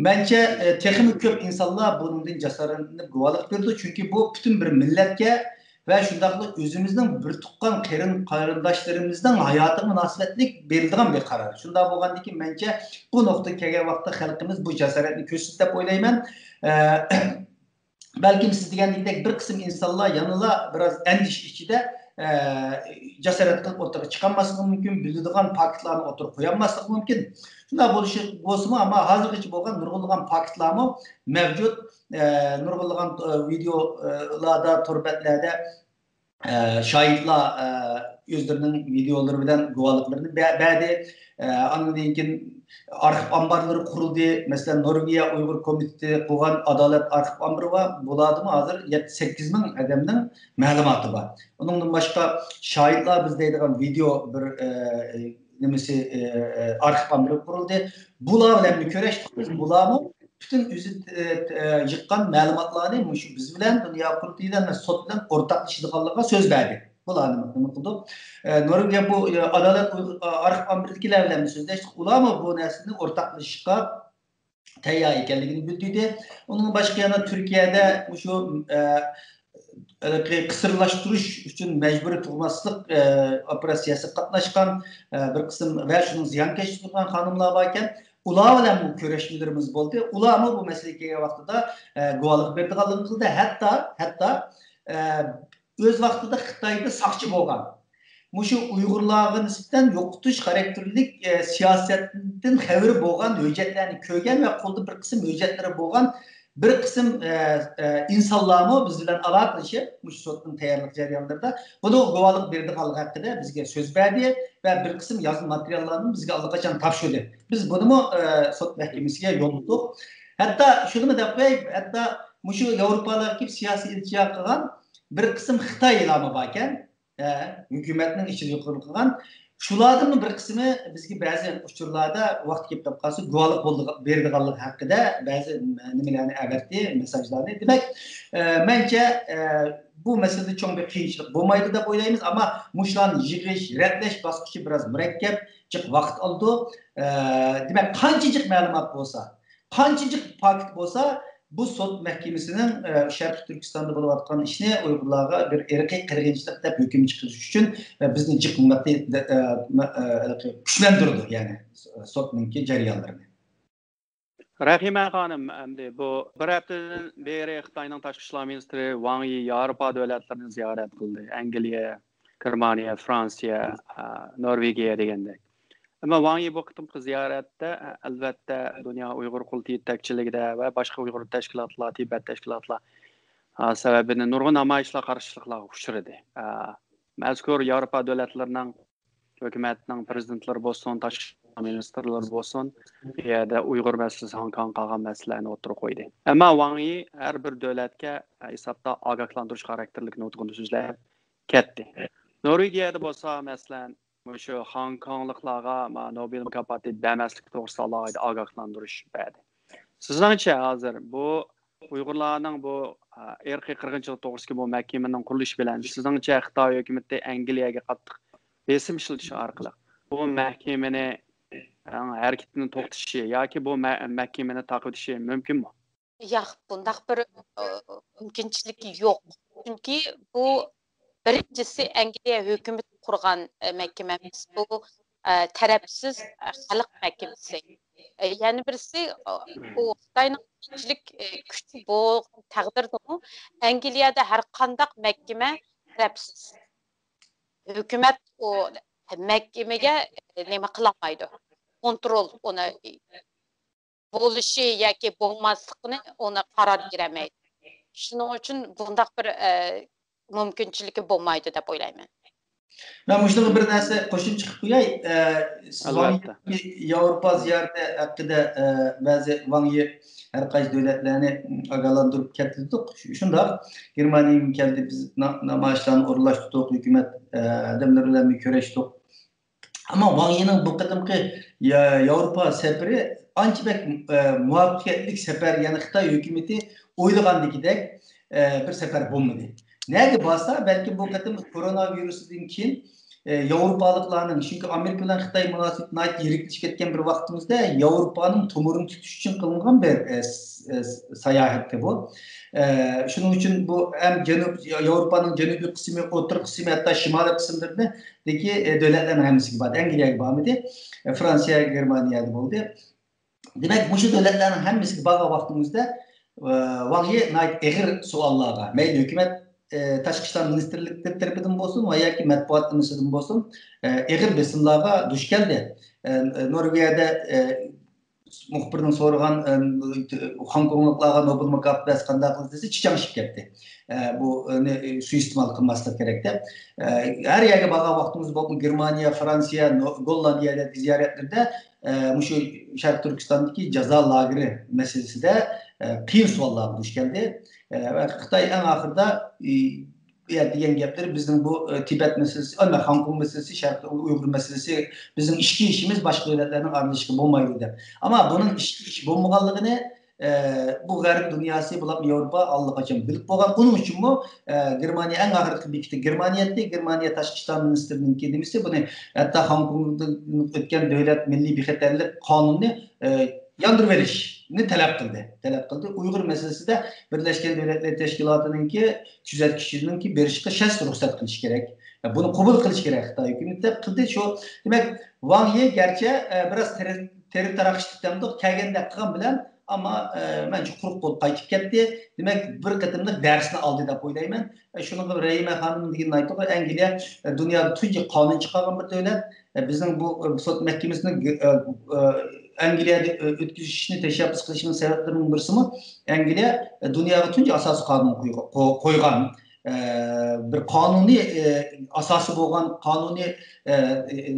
مەنچە، ئە، تېخىمۇ كۆپ ئىنسانلار بۇنىڭدىن جاسارەتلىنىپ گۇۋاھلىق بېرىدۇ، چۈنكى بۇ پۈتۈن بىر مىللەتكە ۋە شۇنداقلا ئۆزىمىزنىڭ بىر تۇغقان قېرىن-، قېرىنداشلىرىمىزنىڭ ھاياتىغا مۇناسىۋەتلىك بېرىلىدىغان بىر قارار. شۇنداق بولغاندىكىن، مەنچە بۇ نۇقتىغا كەلگەن ۋاقىتتا خەلقىمىز بۇ جاسارەتنى كۆرسىتىدۇ دەپ ئويلايمەن. ئە، بەلكىم سىز دېگەندەك بىر قىسىم ئىنسانلار يەنىلا بىراز ئەندىشە ئىچىدە، ئە، جاسارەت قىلىپ ئوتتۇرىغا چىقالماسلىقى مۇمكىن، بىلىدىغان پاكىتلارنى ئوتتۇرىغا قويالماسلىقى مۇمكىن. شۇنداق بولۇشى بولسىمۇ، ئەمما ھازىرغىچە بولغان نۇرغۇنلىغان پاكىتلارمۇ مەۋجۇت. ئە، نۇرغۇنلىغان، ئە، ۋىدېئولاردا، تور بەتلەردە، ئە، شاھىتلار، ئە، ئۆزلىرىنىڭ ۋىدېئولىرى بىلەن گۇۋاھلىقلىرىنى بە-، بەردى. ئە، ئاندىن كېيىن ئارخىپ ئامبارلىرى قۇرۇلدى. مەسىلەن، نورۋېگىيە ئۇيغۇر كومىتېتى قۇرغان ئادالەت ئارخىپ ئامبىرى بار. بۇلاردىمۇ ھازىر يەتتە سەككىز مىڭ ئادەمنىڭ مەلۇماتى بار. ئۇنىڭدىن باشقا شاھىتلار بىز دەيدىغان ۋىدېئو بىر، ئە، نېمىسى، ئە، ئە، ئارخىپ ئامبىرى قۇرۇلدى. بۇلار بىلەن بىر كۆرۈشتۇق بىز. بۇلارمۇ پۈتۈن ئۆزى، ئە، ئە، يىغقان مەلۇماتلارنى مۇشۇ بىز بىلەن، دۇنيا قۇرۇلتىيى بىلەن ۋە سوت بىلەن ئورتاقلىشىدىغانلىقىغا سۆز بەردى. بۇلارنى نېمە قىلدۇق؟ ئە، نورۋېگىيە بۇ، ئە، ئادالەت ئۇيغۇر، ئە، ئارخىپ ئامبىرىدىكىلەر بىلەن سۆزلەشتۇق. ئۇلارمۇ بۇ نەرسىنى ئورتاقلىشىشقا تەييار ئىكەنلىكىنى بىلدۈردى. ئۇنىڭ باشقا يەنە تۈركىيەدە مۇشۇ، ئە، ھېلىقى قىسىرلاشتۇرۇش ئۈچۈن مەجبۇرىي تۇغماسلىق، ئە، ئوپېراتسىيەسىگە قاتناشقان، ئە، بىر قىسىم ۋە شۇنىڭ زىيانكەشلىكى قىلغان خانىملار باركەن. ئۇلار بىلەن بۇ كۆرۈشمىلىرىمىز بولدى. ئۇلارمۇ بۇ مەسىلىگە كەلگەن ۋاقتىدا، ئە، گۇۋاھلىق بېرىدىغانلىقىنى قىلدى. ھەتتا، ھەتتا، ئە، ئۆز ۋاقتىدا خىتايدا ساقچى بولغان، مۇشۇ ئۇيغۇرلارغا نىسبەتەن يوقىتىش خاراكتېرلىك، ئە، سىياسەتتىن خەۋىرى بولغان، ھۆججەتلەرنى كۆرگەن ۋە قولىدا بىر قىسىم ھۆججەتلىرى بولغان بىر قىسىم، ئە، ئە، ئىنسانلارمۇ بىز بىلەن ئالاقىلىشىپ، مۇشۇ سوتنىڭ تەييارلىق جەريانلىرىدا بۇنىڭغا گۇۋاھلىق بېرىدىغانلىقى ھەققىدە بىزگە سۆز بەردى ۋە بىر قىسىم يازما ماتېرىياللارنى بىزگە ئاللىقاچان تاپشۇردى. بىز بۇنىمۇ، ئە، سوت مەھكىمىسىگە يوللىدۇق. ھەتتا شۇنىمۇ دەپ قوياي، ھەتتا مۇشۇ ياۋروپالارغا كېلىپ سىياسىي ئىلتىجا قىلغان بىر قىسىم خىتايلارمۇ باركەن. ھە، ھۆكۈمەتنىڭ ئىچىدە يۇقىرى قىلغان. شۇلاردىنمۇ بىر قىسمى بىزگە بەزى ئۇچۇرلاردا ۋاقتى كېلىپ قالسا گۇۋاھلىق بولىدىغان، بېرىدىغانلىقى ھەققىدە بەزى نېمىلەرنى ئەۋەتتى، مېسساژلارنى. دېمەك، ئە، مەنچە، ئە، بۇ مەسىلىدە چوڭ بىر قىيىنچىلىق بولمايدۇ دەپ ئويلايمىز، ئەمما مۇشۇلارنى يىغىش، رەتلەش باسقۇچى بىراز مۇرەككەپ، جىق ۋاقىت ئالىدۇ. ئە، دېمەك، قانچە جىق مەلۇمات بولسا، قانچە جىق پاكىت بولسا، بۇ سوت مەھكىمىسىنىڭ، ئە، شەرقىي تۈركىستاندا بولۇۋاتقان ئىشنى ئۇيغۇرلارغا بىر ئىرقىي قىرغىنچىلىق دەپ ھۆكۈم چىقىرىش ئۈچۈن، ئە، بىزنى جىق مۇنداق، ئە، ئە، ئە، كۈچلەندۈرىدۇ، يەنى سوتنىڭكى جەريانلىرىنى. رەھىمە خانىم، ئەمدى بۇ بىر ھەپتىدىن بېرى خىتاينىڭ تاشقى ئىشلار مىنىستىرى ۋاڭ يى ياۋروپا دۆلەتلىرىنى زىيارەت قىلدى. ئەنگلىيە، گېرمانىيە، فرانسىيە، ئە، نورۋېگىيە دېگەندەك. ئەمما ۋاڭ يى بۇ قېتىمقى زىيارەتتە، ئەلۋەتتە، دۇنيا ئۇيغۇر قۇرۇلتىيى يېتەكچىلىكىدە ۋە باشقا ئۇيغۇر تەشكىلاتلار، تىبەت تەشكىلاتلار، ئا، سەۋەبىدىن نۇرغۇن نامايىشلار، قارشىلىقلارغا ئۇچرىدى. ئا، مەزكۇر ياۋروپا دۆلەتلىرىنىڭ ھۆكۈمەتنىڭ پرېزىدېنتلىرى بولسۇن، تاشقى ئىشلار مىنىستىرلىرى بولسۇن، بۇ يەردە ئۇيغۇر مەسىلىسى، ھاڭكاڭ قالغان مەسىلىلەرنى ئوتتۇرىغا قويدى. ئەمما ۋاڭ يى ھەر بىر دۆلەتكە ھېسابتا ئاگاھلاندۇرۇش خاراكتېرلىك نۇتقىنى سۆزلەپ كەتتى. نورۋېگىيەدە بولسا، مەسىلەن، مۇشۇ خاڭكاڭلىقلارغا ما نوبېل مۇكاپاتى بەرمەسلىك توغرىسىدا ئالاھىدە ئاگاھلاندۇرۇش بەردى. سىزنىڭچە ھازىر بۇ ئۇيغۇرلارنىڭ بۇ، ئا، ئىرقىي قىرغىنچىلىق توغرىسىدىكى بۇ مەھكىمىنىڭ قۇرۇلۇشى بىلەن سىزنىڭچە خىتاي ھۆكۈمىتى ئەنگلىيەگە قاتتىق بېسىم ئىشلىتىش ئارقىلىق بۇ مەھكىمىنى، ئا، ھەرىكىتىنى توختىتىشى ياكى بۇ مە-، مەھكىمىنى تاقىۋېتىشى مۇمكىنمۇ؟ ياق، بۇنداق بىر، ئا، مۇمكىنچىلىكى يوق. چۈنكى بۇ بىرىنچىسى ئەنگلىيە ھۆكۈمىتى قۇرغان، ئە، مەھكىمە ئەمەس. بۇ، ئە، تەرەپسىز، ئە، خەلق مەھكىمىسى. ئە، يەنە بىرسى، ئۇ خىتاينىڭ كۈچلۈك، ئە، كۈچى بولغان تەقدىردىمۇ ئەنگلىيەدە ھەر قانداق مەھكىمە تەرەپسىز. ھۆكۈمەت ئۇ مەھكىمىگە، ئە، نېمە قىلالمايدۇ. كونترول ئۇنى بولۇشى ياكى بولماسلىقىنى ئۇنى قارار بېرەلمەيدۇ. شۇنىڭ ئۈچۈن بۇنداق بىر، ئە، مۇمكىنچىلىكى بولمايدۇ دەپ ئويلايمەن. مەن مۇشۇنىڭغا بىر نەرسە قوشۇمچە قىلىپ قوياي. ئە، سىز ۋاڭ ياۋروپا زىيارىتى ھەققىدە، ئە، بەزى ۋاڭ يى ھەر قايسى دۆلەتلەرنى ئاگاھلاندۇرۇپ كەتتۇق. شۇنداق، گېرمانىيەگە كەلدى، بىز نامايىشلارنى ئورۇنلاشتۇردۇق، ھۆكۈمەت ئادەملىرى بىلەن كۆرۈشتۇق. ئەمما ۋاڭ يىنىڭ بۇ قېتىمقى ياۋروپا سەپىرى ئانچە بەك مۇۋەپپەقىيەتلىك سەپەر، يەنى خىتاي ھۆكۈمىتى ئويلىغاندىكىدەك بىر سەپەر بولمىدى. نەگە بارسا، بەلكىم بۇ قېتىم كورونا ۋىرۇسىدىن كېيىن ياۋروپالىقلارنىڭ، چۈنكى ئامېرىكا بىلەن خىتاي مۇناسىۋىتى ناھايىتى يىرىكلىشىپ كەتكەن بىر ۋاقتىمىزدا ياۋروپانىڭ تومۇرىنى تۇتۇش ئۈچۈن قىلىنغان بىر ساياھەتتى بۇ. شۇنىڭ ئۈچۈن بۇ ھەم جەنۇب، ياۋروپانىڭ جەنۇبىي قىسمى، ئوتتۇرا قىسمى، ھەتتا شىمالىي قىسىملىرىدىكى دۆلەتلەرنىڭ ھەممىسىگە باردى. ئەنگلىيەگە بارمىدى. فرانسىيە، گېرمانىيەدە بولدى. دېمەك، مۇشۇ دۆلەتلەرنىڭ ھەممىسىگە بارغان ۋاقتىمىزدا، ئە، ۋاڭ يى ناھايىتى ئېغىر سوئاللارغا، مەيلى ھۆكۈمەت، ئە، تاشقى ئىشلار مىنىستىرلىكى تەرىپىدىن بولسۇن ۋە ياكى مەتبۇئات ئىنىسىدىن بولسۇن، ئە، ئېغىر بېسىملارغا دۇچ كەلدى. ئە، نورۋېگىيەدە، ئە، مۇخبىرنىڭ سورىغان، ئە، خوڭكوڭلۇقلارغا نوبېل مۇكاپاتى بەرسە قانداق قىلىسىز دېسە، چىچاڭشىپ كەتتى. ئە، بۇ، ئە، سۇيىئىستېمال قىلماسلىق كېرەك دەپ. ئە، ھەر يەرگە بارغان ۋاقتىمىز بولۇپمۇ، گېرمانىيە، فرانسىيە، نو-، گوللاندىيەدە زىيارەتلىرىدە، ئە، مۇشۇ شەرقىي تۈركىستاندىكى جازا لاگېرى مەسىلىسىدە، ئە، قىيىن سوئاللارغا دۇچ كەلدى. ئە، ۋە خىتاي ئەڭ ئاخىرىدا، ئى، دېگەن گەپلىرى بىزنىڭ بۇ، ئە، تىبەت مەسىلىسى، ئەمما خوڭكوڭ مەسىلىسى، شەرقىي ئۇيغۇر مەسىلىسى بىزنىڭ ئىچكى ئىشىمىز، باشقا دۆلەتلەرنىڭ ئارىلىشىشىغا بولمايدۇ دەپ. ئەمما بۇنىڭ ئىچكى ئىش بولمىغانلىقىنى، ئە، بۇ غەرب دۇنياسى، بولۇپمۇ ياۋروپا ئاللىقاچان بىلىپ بولغان. ئۇنىڭ ئۈچۈنمۇ، ئە، گېرمانىيە ئەڭ ئاخىرقى بېكىتتى. گېرمانىيەدە، گېرمانىيە تاشقى ئىشلار مىنىستىرىنىڭكى نېمىسى، بۇنى ھەتتا خوڭكوڭدىن ئۆتكەن دۆلەت مىللىي بىخەتەرلىك قانۇنىنى، ئە، ياندۇرۇۋېلىشنى تەلەپ قىلدى. تەلەپ قىلدى. ئۇيغۇر مەسىلىسىدە بىرلەشكەن دۆلەتلەر تەشكىلاتىنىڭكى كۆزەتكۈچىنىڭكى بېرىشقا شەرت رۇخسەت قىلىش كېرەك. بۇنى قوبۇل قىلىش كېرەك خىتاي ھۆكۈمىتى دەپ قىلدى. شۇ، دېمەك، ۋاڭ يى گەرچە، ئە، بىراز تېرە-، تېرە تاراقشىتىپ دەمدۇق كەلگەندەك قىلغان بىلەن، ئەمما، ئە، مەنچە قۇرۇق قول قايتىپ كەتتى. دېمەك، بىر قېتىملىق دەرسنى ئالدى دەپ ئويلايمەن. ئە، شۇنىڭغا رەھىمە خانىم دېگىنىنى ئېيتتۇق. ئەنگلىيە، ئە، دۇنيادا تۇنجى قانۇن چىقارغان بىر دۆلەت. ئە، بىزنىڭ بۇ، ئە، سوت مەھكىمىسىنىڭ، ئە، ئە، ئەنگلىيەدە، ئە، ئۆتكۈزۈشنى تەشەببۇس قىلىشىنىڭ سەۋەبلىرىنىڭ بىرسىمۇ، ئەنگلىيە، ئە، دۇنياغا تۇنجى ئاساسىي قانۇن قويغا-، قو-، قويغان، ئە، بىر قانۇنىي، ئە، ئاساسى بولغان، قانۇنىي، ئە،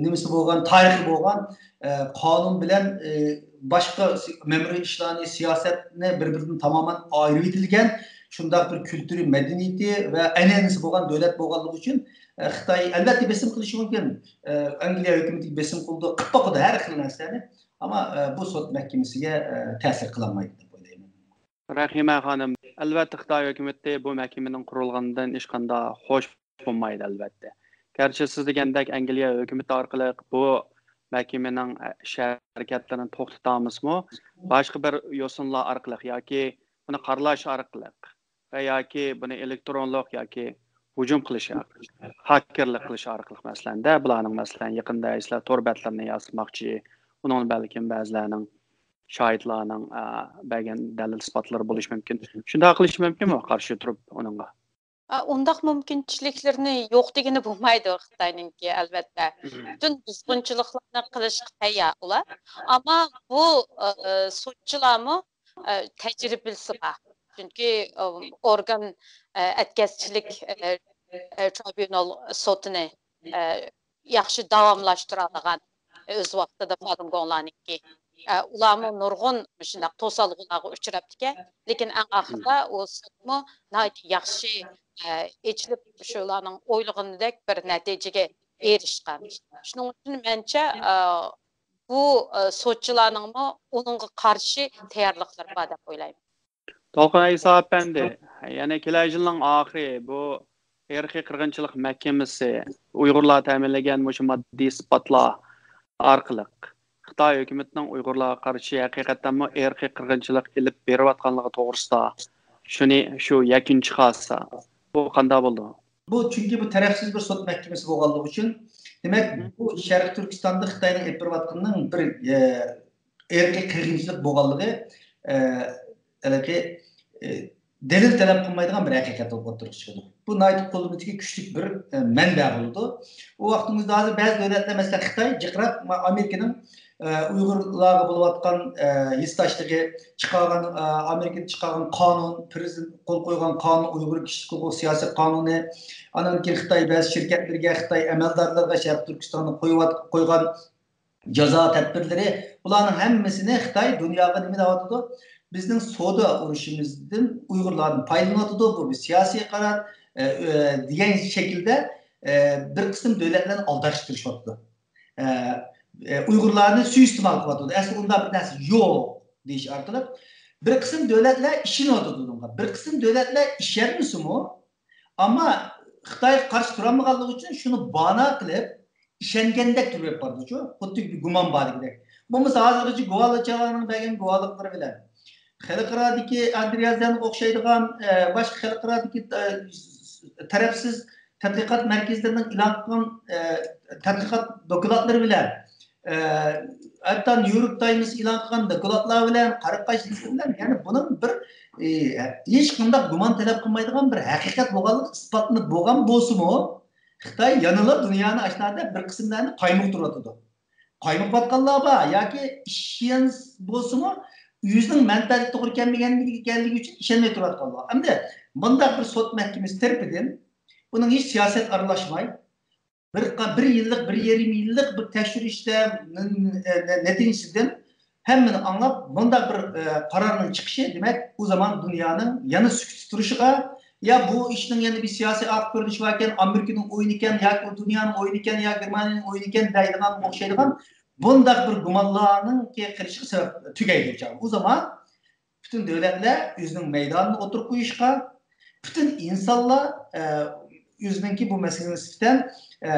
نېمىسى بولغان، تارىخى بولغان، ئە، قانۇن بىلەن، ئە، باشقا سى-، مەمۇرىي ئىشلارنى، سىياسەتنى بىر-بىرىدىن تامامەن ئايرىۋېتىلگەن، شۇنداق بىر كۈلتۈرى، مەدەنىيىتى ۋە ئەنئەنىسى بولغان دۆلەت بولغانلىقى ئۈچۈن، ئە، خىتاي ئەلۋەتتە بېسىم قىلىشى مۇمكىن. ئە، ئەنگلىيە ھۆكۈمىتىگە بېسىم قىلىدۇ، قىلىپ باقىدۇ ھەر خىل نەرسىلەرنى. ئەمما، ئە، بۇ سوت مەھكىمىسىگە، ئە، تەسىر قىلالمايدۇ دەپ ئويلايمەن. رەھىمە خانىم، ئەلۋەتتە خىتاي ھۆكۈمىتى بۇ مەھكىمىنىڭ قۇرۇلغىنىدىن ھېچقانداق خۇش بولمايدۇ، ئەلۋەتتە. گەرچە سىز دېگەندەك ئەنگلىيە ھۆكۈمىتى ئارقىلىق بۇ مەھكىمىنىڭ ئىش ھەرىكەتلىرىنى توختىتالمىسىمۇ، باشقا بىر يوسۇنلار ئارقىلىق ياكى بۇنى قارىلاش ئارقىلىق ۋە ياكى بۇنى ئېلېكترونلۇق ياكى ھۇجۇم قىلىش ئارقىلىق، خاكېرلىق قىلىش ئارقىلىق، مەسىلەن، دە، بۇلارنىڭ، مەسىلەن، يېقىندا سىلەر تور بەتلىرىنى ياسىماقچى، ئۇنىڭ بەلكىم بەزىلەرنىڭ، شاھىتلارنىڭ، ئە، بەرگەن دەلىل ئىسپاتلىرى بولۇشى مۇمكىن. شۇنداق قىلىشى مۇمكىنمۇ قارشى تۇرۇپ ئۇنىڭغا؟ ئە، ئۇنداق مۇمكىنچىلىكلىرىنى يوق دېگىلى بولمايدۇ خىتاينىڭكى، ئەلۋەتتە. پۈتۈن بۇزغۇنچىلىقلارنى قىلىشقا تەييار ئۇلار. ئەمما بۇ، ئە، سوتچىلارمۇ، ئە، تەجرىبىسى بار. چۈنكى، ئە، ئورگان، ئە، ئەتكەسچىلىك، ئە، ئە، ترىبۇنال سوتىنى، ئە، ياخشى داۋاملاشتۇرالىغان، ئۆز ۋاقتىدا فالۇنگوڭلارنىڭكى. ئە، ئۇلارمۇ نۇرغۇن مۇشۇنداق توسالغۇلارغا ئۇچراپتىكەن. لېكىن ئەڭ ئاخىرىدا ئۇ سوتمۇ ناھايىتى ياخشى، ئە، ئېچىلىپ، شۇلارنىڭ ئويلىغىنىدەك بىر نەتىجىگە ئېرىشكەن. شۇنىڭ ئۈچۈن مەنچە، ئە، بۇ، ئە، سوتچىلارنىڭمۇ ئۇنىڭغا قارشى تەييارلىقلىرى بار دەپ ئويلايمەن. دولقۇن ئەيسا ئەپەندى، يەنى كېلەر يىلنىڭ ئاخىرى بۇ ئىرقىي قىرغىنچىلىق مەھكىمىسى ئۇيغۇرلار تەمىنلىگەن مۇشۇ ماددىي ئىسپاتلار ئارقىلىق خىتاي ھۆكۈمىتىنىڭ ئۇيغۇرلارغا قارشى ھەقىقەتەنمۇ ئىرقىي قىرغىنچىلىق ئېلىپ بېرىۋاتقانلىقى توغرىسىدا شۇنى، شۇ يەكۈن چىقارسا، بۇ قانداق بولىدۇ؟ بۇ چۈنكى بۇ تەرەپسىز بىر سوت مەھكىمىسى بولغانلىقى ئۈچۈن، دېمەك، بۇ شەرقىي تۈركىستاندا خىتاينىڭ ئېلىپ بېرىۋاتقىنىنىڭ بىر، ئە، ئىرقىي قىرغىنچىلىق بولغانلىقى، ئە، ھېلىقى، ئە، دەلىل تەلەپ قىلمايدىغان بىر ھەقىقەت بولۇپ ئوتتۇرىغا چىقىدۇ. بۇ ناھايىتى قولىمىزدىكى كۈچلۈك بىر، ئە، مەنبە بولىدۇ. ئۇ ۋاقتىمىزدا ھازىر بەزى دۆلەتلەر، مەسىلەن، خىتاي جىقراق، ما-، ئامېرىكىنىڭ، ئە، ئۇيغۇرلارغا بولۇۋاتقان، ئە، ھېسداشلىقى، چىقارغان، ئە، ئامېرىكىدا چىقارغان قانۇن، پرېزىدېنت قول قويغان قانۇن، ئۇيغۇر كىشىلىك ھوقۇق سىياسەت قانۇنى، ئانان كېيىن خىتاي بەزى شىركەتلىرىگە، خىتاي ئەمەلدارلىرىغا شەرقىي تۈركىستاندا قويۇۋات-، قويغان جازا تەدبىرلىرى، بۇلارنىڭ ھەممىسىنى خىتاي دۇنياغا نېمە دەۋاتىدۇ؟ بىزنىڭ سودا ئۇرۇشىمىزدىن ئۇيغۇرلاردىن پايدىلىنىۋاتىدۇ، بۇ بىر سىياسىي قارار، ئە، ئە، دېگەن شەكىلدە، ئە، بىر قىسىم دۆلەتلەرنى ئالداشقا تىرىشىۋاتىدۇ. ئە، ئە، ئۇيغۇرلارنى سۇيىستېمال قىلىۋاتىدۇ. ئەسلى ئۇنداق بىر نەرسە يوق دېيىش ئارقىلىق بىر قىسىم دۆلەتلەر ئىشىنىۋاتىدۇ بۇنىڭغا. بىر قىسىم دۆلەتلەر ئىشەنمىسىمۇ، ئەمما خىتايغا قارشى تۇرالمىغانلىقى ئۈچۈن شۇنى بانا قىلىپ، ئىشەنگەندەك تۇرۇپ بېرىپ بارىدۇچۇ، خۇددى بىر گۇمان باردىكىدەك. بولمىسا ھازىرغىچە گۇۋاھچىلارنىڭ بەرگەن گۇۋاھلىقلىرى بىلەن، خەلقئارادىكى ئاندرېياس دەنغا ئوخشايدىغان، ئە، باشقا خەلقئارادىكى، ئە، تەرەپسىز تەتقىقات مەركەزلىرىنىڭ ئېلان قىلغان، ئە، تەتقىقات دوكلاتلىرى بىلەن، ئە، ھەتتا نيۇ يورك تايمس ئېلان قىلغان دوكلاتلار بىلەن، قارا قاش يېزىقى بىلەن، يەنى بۇنىڭ بىر، ئى، ھېچقانداق گۇمان تەلەپ قىلمايدىغان بىر ھەقىقەت بولغانلىقى ئىسپاتلىنىپ بولغان بولسىمۇ، خىتاي يەنىلا دۇنيانى ئاشۇنداق بىر قىسىملارنى قايمۇقتۇرۇۋاتىدۇ. قايمۇقۇۋاتقانلار بار ياكى ئىشەنچ بولسىمۇ، ئۆزىنىڭ مەنپەئەتى توغرا كەلمىگەنلىكى ئۈچۈن ئىشەنمەي تۇرۇۋاتقانلار. ئەمدى بۇنداق بىر سوت مەھكىمىسى تەرىپىدىن بۇنىڭ ھېچ سىياسەت ئارىلاشماي، بىر، بىر يىللىق، بىر يېرىم يىللىق بىر تەكشۈرۈشلەر نەتىجىسىدىن ھەممىنى ئاڭلاپ، بۇنداق بىر، ئە، قارارنىڭ چىقىشى، دېمەك، ئۇ زامان دۇنيانىڭ يەنە سۈكۈتتە تۇرۇشىغا، يا بۇ ئىشنىڭ يەنە بىر سىياسىي ئارقا كۆرۈنۈشى باركەن، ئامېرىكىنىڭ ئويۇنىكەن، ياكى ئۇ دۇنيانىڭ ئويۇنىكەن، يا گېرمانىيەنىڭ ئويۇنىكەن دەيدىغان ئوخشايدىغان بۇنداق بىر گۇمانلارنىڭكى قىلىشىغا سەۋەب تۈگەيدۇ. ئۇ زامان پۈتۈن دۆلەتلەر ئۆزىنىڭ مەيدانىنى ئوتتۇرىغا قويۇشقا، پۈتۈن ئىنسانلار، ئە، ئۆزىنىڭكى بۇ مەسىلىگە نىسبەتەن، ئە،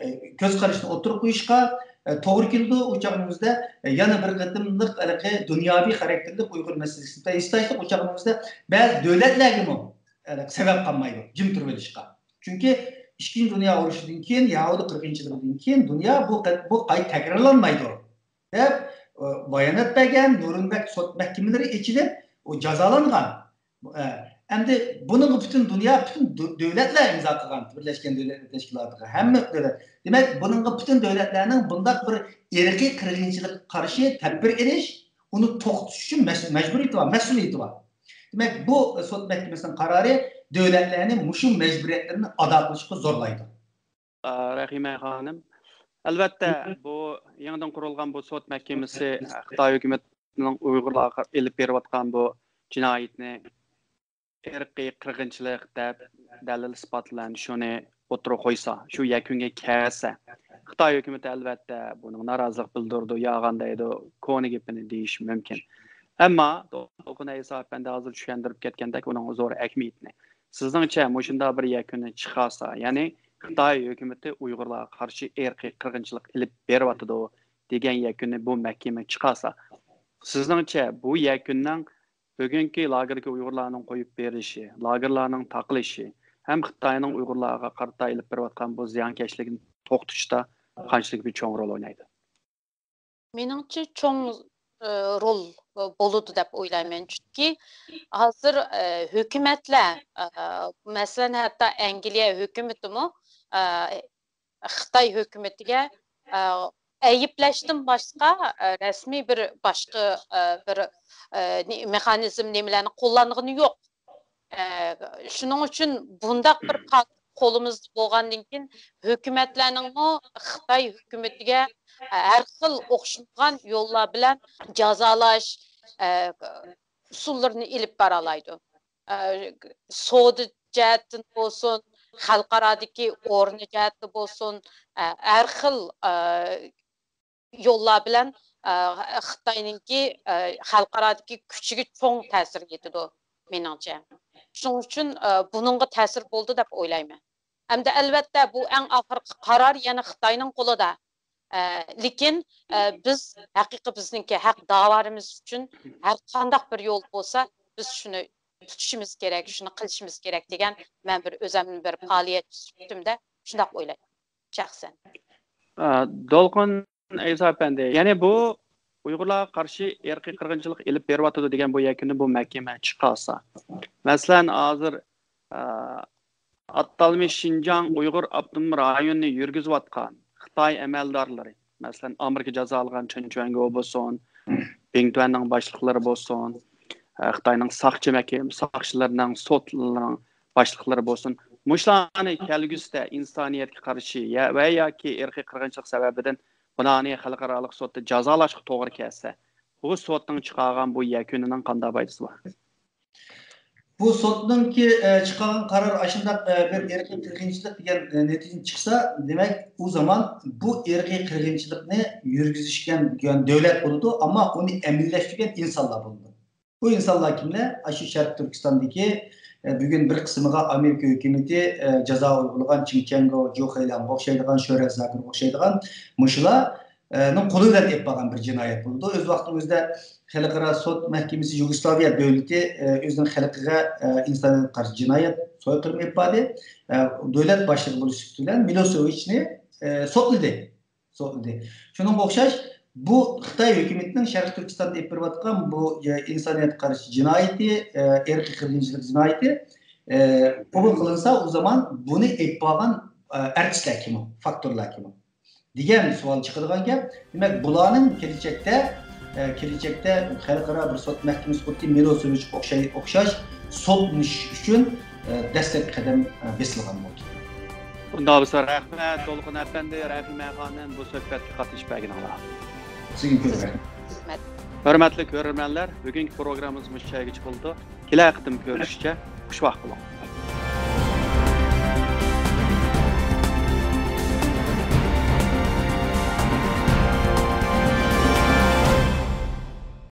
ئە، كۆز قارىشىنى ئوتتۇرىغا قويۇشقا، ئە، توغرا كېلىدۇ. ئۇ چاغنىڭ ئۆزىدە، ئە، يەنە بىر قېتىملىق ھېلىقى دۇنياۋى خاراكتېرلىق ئۇيغۇر مەسىلىسىدە ھېسداشلىق ئۇ چاغنىڭ ئۆزىدە بەزى دۆلەتلەرگىمۇ، ئە، سەۋەب قالمايدۇ جىم تۇرۇۋېلىشقا. چۈنكى ئىككىنچى دۇنيا ئۇرۇشىدىن كېيىن، يەھۇدىي قىرغىنچىلىقىدىن كېيىن دۇنيا بۇ قېت-، بۇ قايتا تەكرارلانمايدۇ دەپ، ئە، بايانات بەرگەن، نۇرنبېرگ سوت مەھكىمىلىرى ئېچىلىپ، ئۇ جازالانغان. ئە، ئەمدى بۇنىڭغا پۈتۈن دۇنيا، پۈتۈن دۆ-، دۆلەتلەر ئىمزا قىلغان، بىرلەشكەن دۆلەتلەر تەشكىلاتىغا، ھەممە دۆلەت. دېمەك، بۇنىڭغا پۈتۈن دۆلەتلەرنىڭ بۇنداق بىر ئىرقىي قىرغىنچىلىققا قارشى تەدبىر ئېلىش، ئۇنى توختىتىش ئۈچۈن مەس-، مەجبۇرىيىتى بار، مەسئۇلىيىتى بار. دېمەك، بۇ سوت مەھكىمىسىنىڭ قارارى دۆلەتلەرنى مۇشۇ مەجبۇرىيەتلىرىنى ئادا قىلىشقا زورلايدۇ. ئا، رەھىمە خانىم، ئەلۋەتتە، بۇ يېڭىدىن قۇرۇلغان بۇ سوت مەھكىمىسى خىتاي ھۆكۈمىتىنىڭ ئۇيغۇرلارغا ئېلىپ بېرىۋاتقان بۇ جىنايىتىنى ئىرقىي قىرغىنچىلىق دەپ دەلىل-ئىسپات بىلەن شۇنى ئوتتۇرىغا قويسا، شۇ يەكۈنگە كەلسە، خىتاي ھۆكۈمىتى ئەلۋەتتە بۇنىڭغا نارازىلىق بىلدۈرىدۇ، يالغان دەيدۇ، كونا گېپىنى دېيىشى مۇمكىن. ئەمما دولقۇن ئەيسا ئەپەندى ھازىر چۈشەندۈرۈپ كەتكەندەك، ئۇنىڭ زور ئەھمىيىتىنى. سىزنىڭچە مۇشۇنداق بىر يەكۈننى چىقارسا، يەنى خىتاي ھۆكۈمىتى ئۇيغۇرلارغا قارشى ئىرقىي قىرغىنچىلىق ئېلىپ بېرىۋاتىدۇ دېگەن يەكۈننى بۇ مەھكىمە چىقارسا، سىزنىڭچە بۇ يەكۈننىڭ بۈگۈنكى لاگېردىكى ئۇيغۇرلارنىڭ قويۇپ بېرىلىشى، لاگېرلارنىڭ تاقىلىشى ھەم خىتاينىڭ ئۇيغۇرلارغا قارىتا ئېلىپ بېرىۋاتقان بۇ زىيانكەشلىكىنى توختىتىشتا قانچىلىك بىر چوڭ رول ئوينايدۇ؟ مېنىڭچە چوڭ، ئى، رول بولىدۇ دەپ ئويلايمەن. چۈنكى ھازىر، ئى، ھۆكۈمەتلەر، ئى، مەسىلەن، ھەتتا ئەنگلىيە ھۆكۈمىتىمۇ، ئى، خىتاي ھۆكۈمىتىگە، ئە، ئەيىبلەشتىن باشقا، ئە، رەسمىي بىر باشقا، ئە، بىر، ئە، نې-، مېخانىزم نېمىلەرنى قوللانغىنى يوق. ئە، شۇنىڭ ئۈچۈن بۇنداق بىر پاكىت قولىمىزدا بولغاندىن كېيىن، ھۆكۈمەتلەرنىڭمۇ خىتاي ھۆكۈمىتىگە، ئە، ھەر خىل ئوخشىمىغان يوللار بىلەن جازالاش، ئە، ئۇسۇللىرىنى ئېلىپ بارالايدۇ. ئە، سودا جەھەتتىن بولسۇن، خەلقئارادىكى ئورنى جەھەتتە بولسۇن، ئە، ھەر خىل، ئە، يوللار بىلەن، ئە، خىتاينىڭكى، ئە، خەلقئارادىكى كۈچىگە چوڭ تەسىر يېتىدۇ، مېنىڭچە. شۇنىڭ ئۈچۈن، ئە، بۇنىڭغا تەسىر بولدى دەپ ئويلايمەن. ئەمدى ئەلۋەتتە بۇ ئەڭ ئاخىرقى قارار يەنە خىتاينىڭ قولىدا. ئە، لېكىن، ئە، بىز ھەقىقىي بىزنىڭكى ھەق داۋالىرىمىز ئۈچۈن ھەر قانداق بىر يول بولسا، بىز شۇنى تۇتۇشىمىز كېرەك، شۇنى قىلىشىمىز كېرەك دېگەن مەن بىر ئۆزۈمنىڭ بىر پائالىيەتچى سۈپىتىمدە شۇنداق ئويلايمەن شەخسەن. ئە، دولقۇن ئەيسا ئەپەندى، يەنى بۇ ئۇيغۇرلارغا قارشى ئىرقىي قىرغىنچىلىق ئېلىپ بېرىۋاتىدۇ دېگەن بۇ يەكۈننى بۇ مەھكىمە چىقارسا، مەسىلەن، ھازىر، ئە، ئاتالمىش شىنجاڭ ئۇيغۇر ئاپتونوم رايونىنى يۈرگۈزۈۋاتقان خىتاي ئەمەلدارلىرى، مەسىلەن، ئامېرىكا جازالىغان چېن چۈەنگو بولسۇن، بىڭ تۈەننىڭ باشلىقلىرى بولسۇن، ئە، خىتاينىڭ ساقچى مەھكىمە، ساقچىلىرىنىڭ، سوتلىرىنىڭ باشلىقلىرى بولسۇن، مۇشۇلارنى كەلگۈسىدە ئىنسانىيەتكە قارشى يا، ۋە ياكى ئىرقىي قىرغىنچىلىق سەۋەبىدىن بۇلارنى خەلقئارالىق سوتتا جازالاشقا توغرا كەلسە، بۇ سوتنىڭ چىقارغان بۇ يەكۈنىنىڭ قانداق پايدىسى بار؟ بۇ سوتنىڭكى، ئە، چىقارغان قارار ئاشۇنداق، ئە، بىر ئىرقىي قىرغىنچىلىق دېگەن، ئە، نەتىجىنى چىقسا، دېمەك، ئۇ زامان بۇ ئىرقىي قىرغىنچىلىقنى يۈرگۈزۈشكەن دۆلەت بولىدۇ، ئەمما ئۇنى ئەمەلىيلەشتۈرگەن ئىنسانلار بولىدۇ. بۇ ئىنسانلار كىملەر؟ ئاشۇ شەرقىي تۈركىستاندىكى، ئە، بۈگۈن بىر قىسمىغا ئامېرىكا ھۆكۈمىتى، ئە، جازا ئۇيغۇلىغان چېن چۈەنگو، جيۇ خېيلياڭغا ئوخشايدىغان، شۆھرەت زاكىرغا ئوخشايدىغان مۇشۇلار، ئە، نىڭ قولى بىلەن ئېلىپ بارغان بىر جىنايەت بولىدۇ. ئۆز ۋاقتىنىڭ ئۆزىدە خەلقئارا سوت مەھكىمىسى يۇگوسلاۋىيە دۆلىتى، ئە، ئۆزىنىڭ خەلقىگە، ئە، ئىنسانىيەتكە قارشى جىنايەت، سويقىرىم ئېلىپ باردى. ئە، دۆلەت باشلىقى بولۇش سۈپىتى بىلەن مىلوسېۋىچنى، ئە، سوتلىدى. سوتلىدى. شۇنىڭغا ئوخشاش، بۇ خىتاي ھۆكۈمىتىنىڭ شەرقىي تۈركىستاندا ئېلىپ بېرىۋاتقان بۇ، ئە، ئىنسانىيەتكە قارشى جىنايىتى، ئە، ئىرقىي قىرغىنچىلىق جىنايىتى، ئە، قوبۇل قىلىنسا، ئۇ زامان بۇنى ئېلىپ بارغان، ئە، ئارتىسلار كىم ئۇ؟ فاكتورلار كىم ئۇ؟ دېگەن سوئال چىقىدىغان گەپ. دېمەك، بۇلارنىڭ كېلىچەكتە، ئە، كېلىچەكتە خەلقئارا بىر سوت مەھكىمىسى خۇددى مىلوسېۋىچقا ئوخشاي-، ئوخشاش سوتلىنىش ئۈچۈن، ئە، دەسلەپكى قەدەم، ئە، بېسىلغان بولدى. ئۇنداق بولسا، رەھمەت، دولقۇن ئەپەندى، رەھىمە خانىم، بۇ سۆھبەتكە قاتنىشىپ بەرگىنىڭلار. سىزگە كۆپ رەھمەت. ھۆرمەتلىك كۆرۈرمەنلەر، بۈگۈنكى پروگراممىمىز مۇشۇ يەرگىچە بولىدۇ. كېلەر قېتىم كۆرۈشكىچە خۇش ۋاقىت بولۇڭ.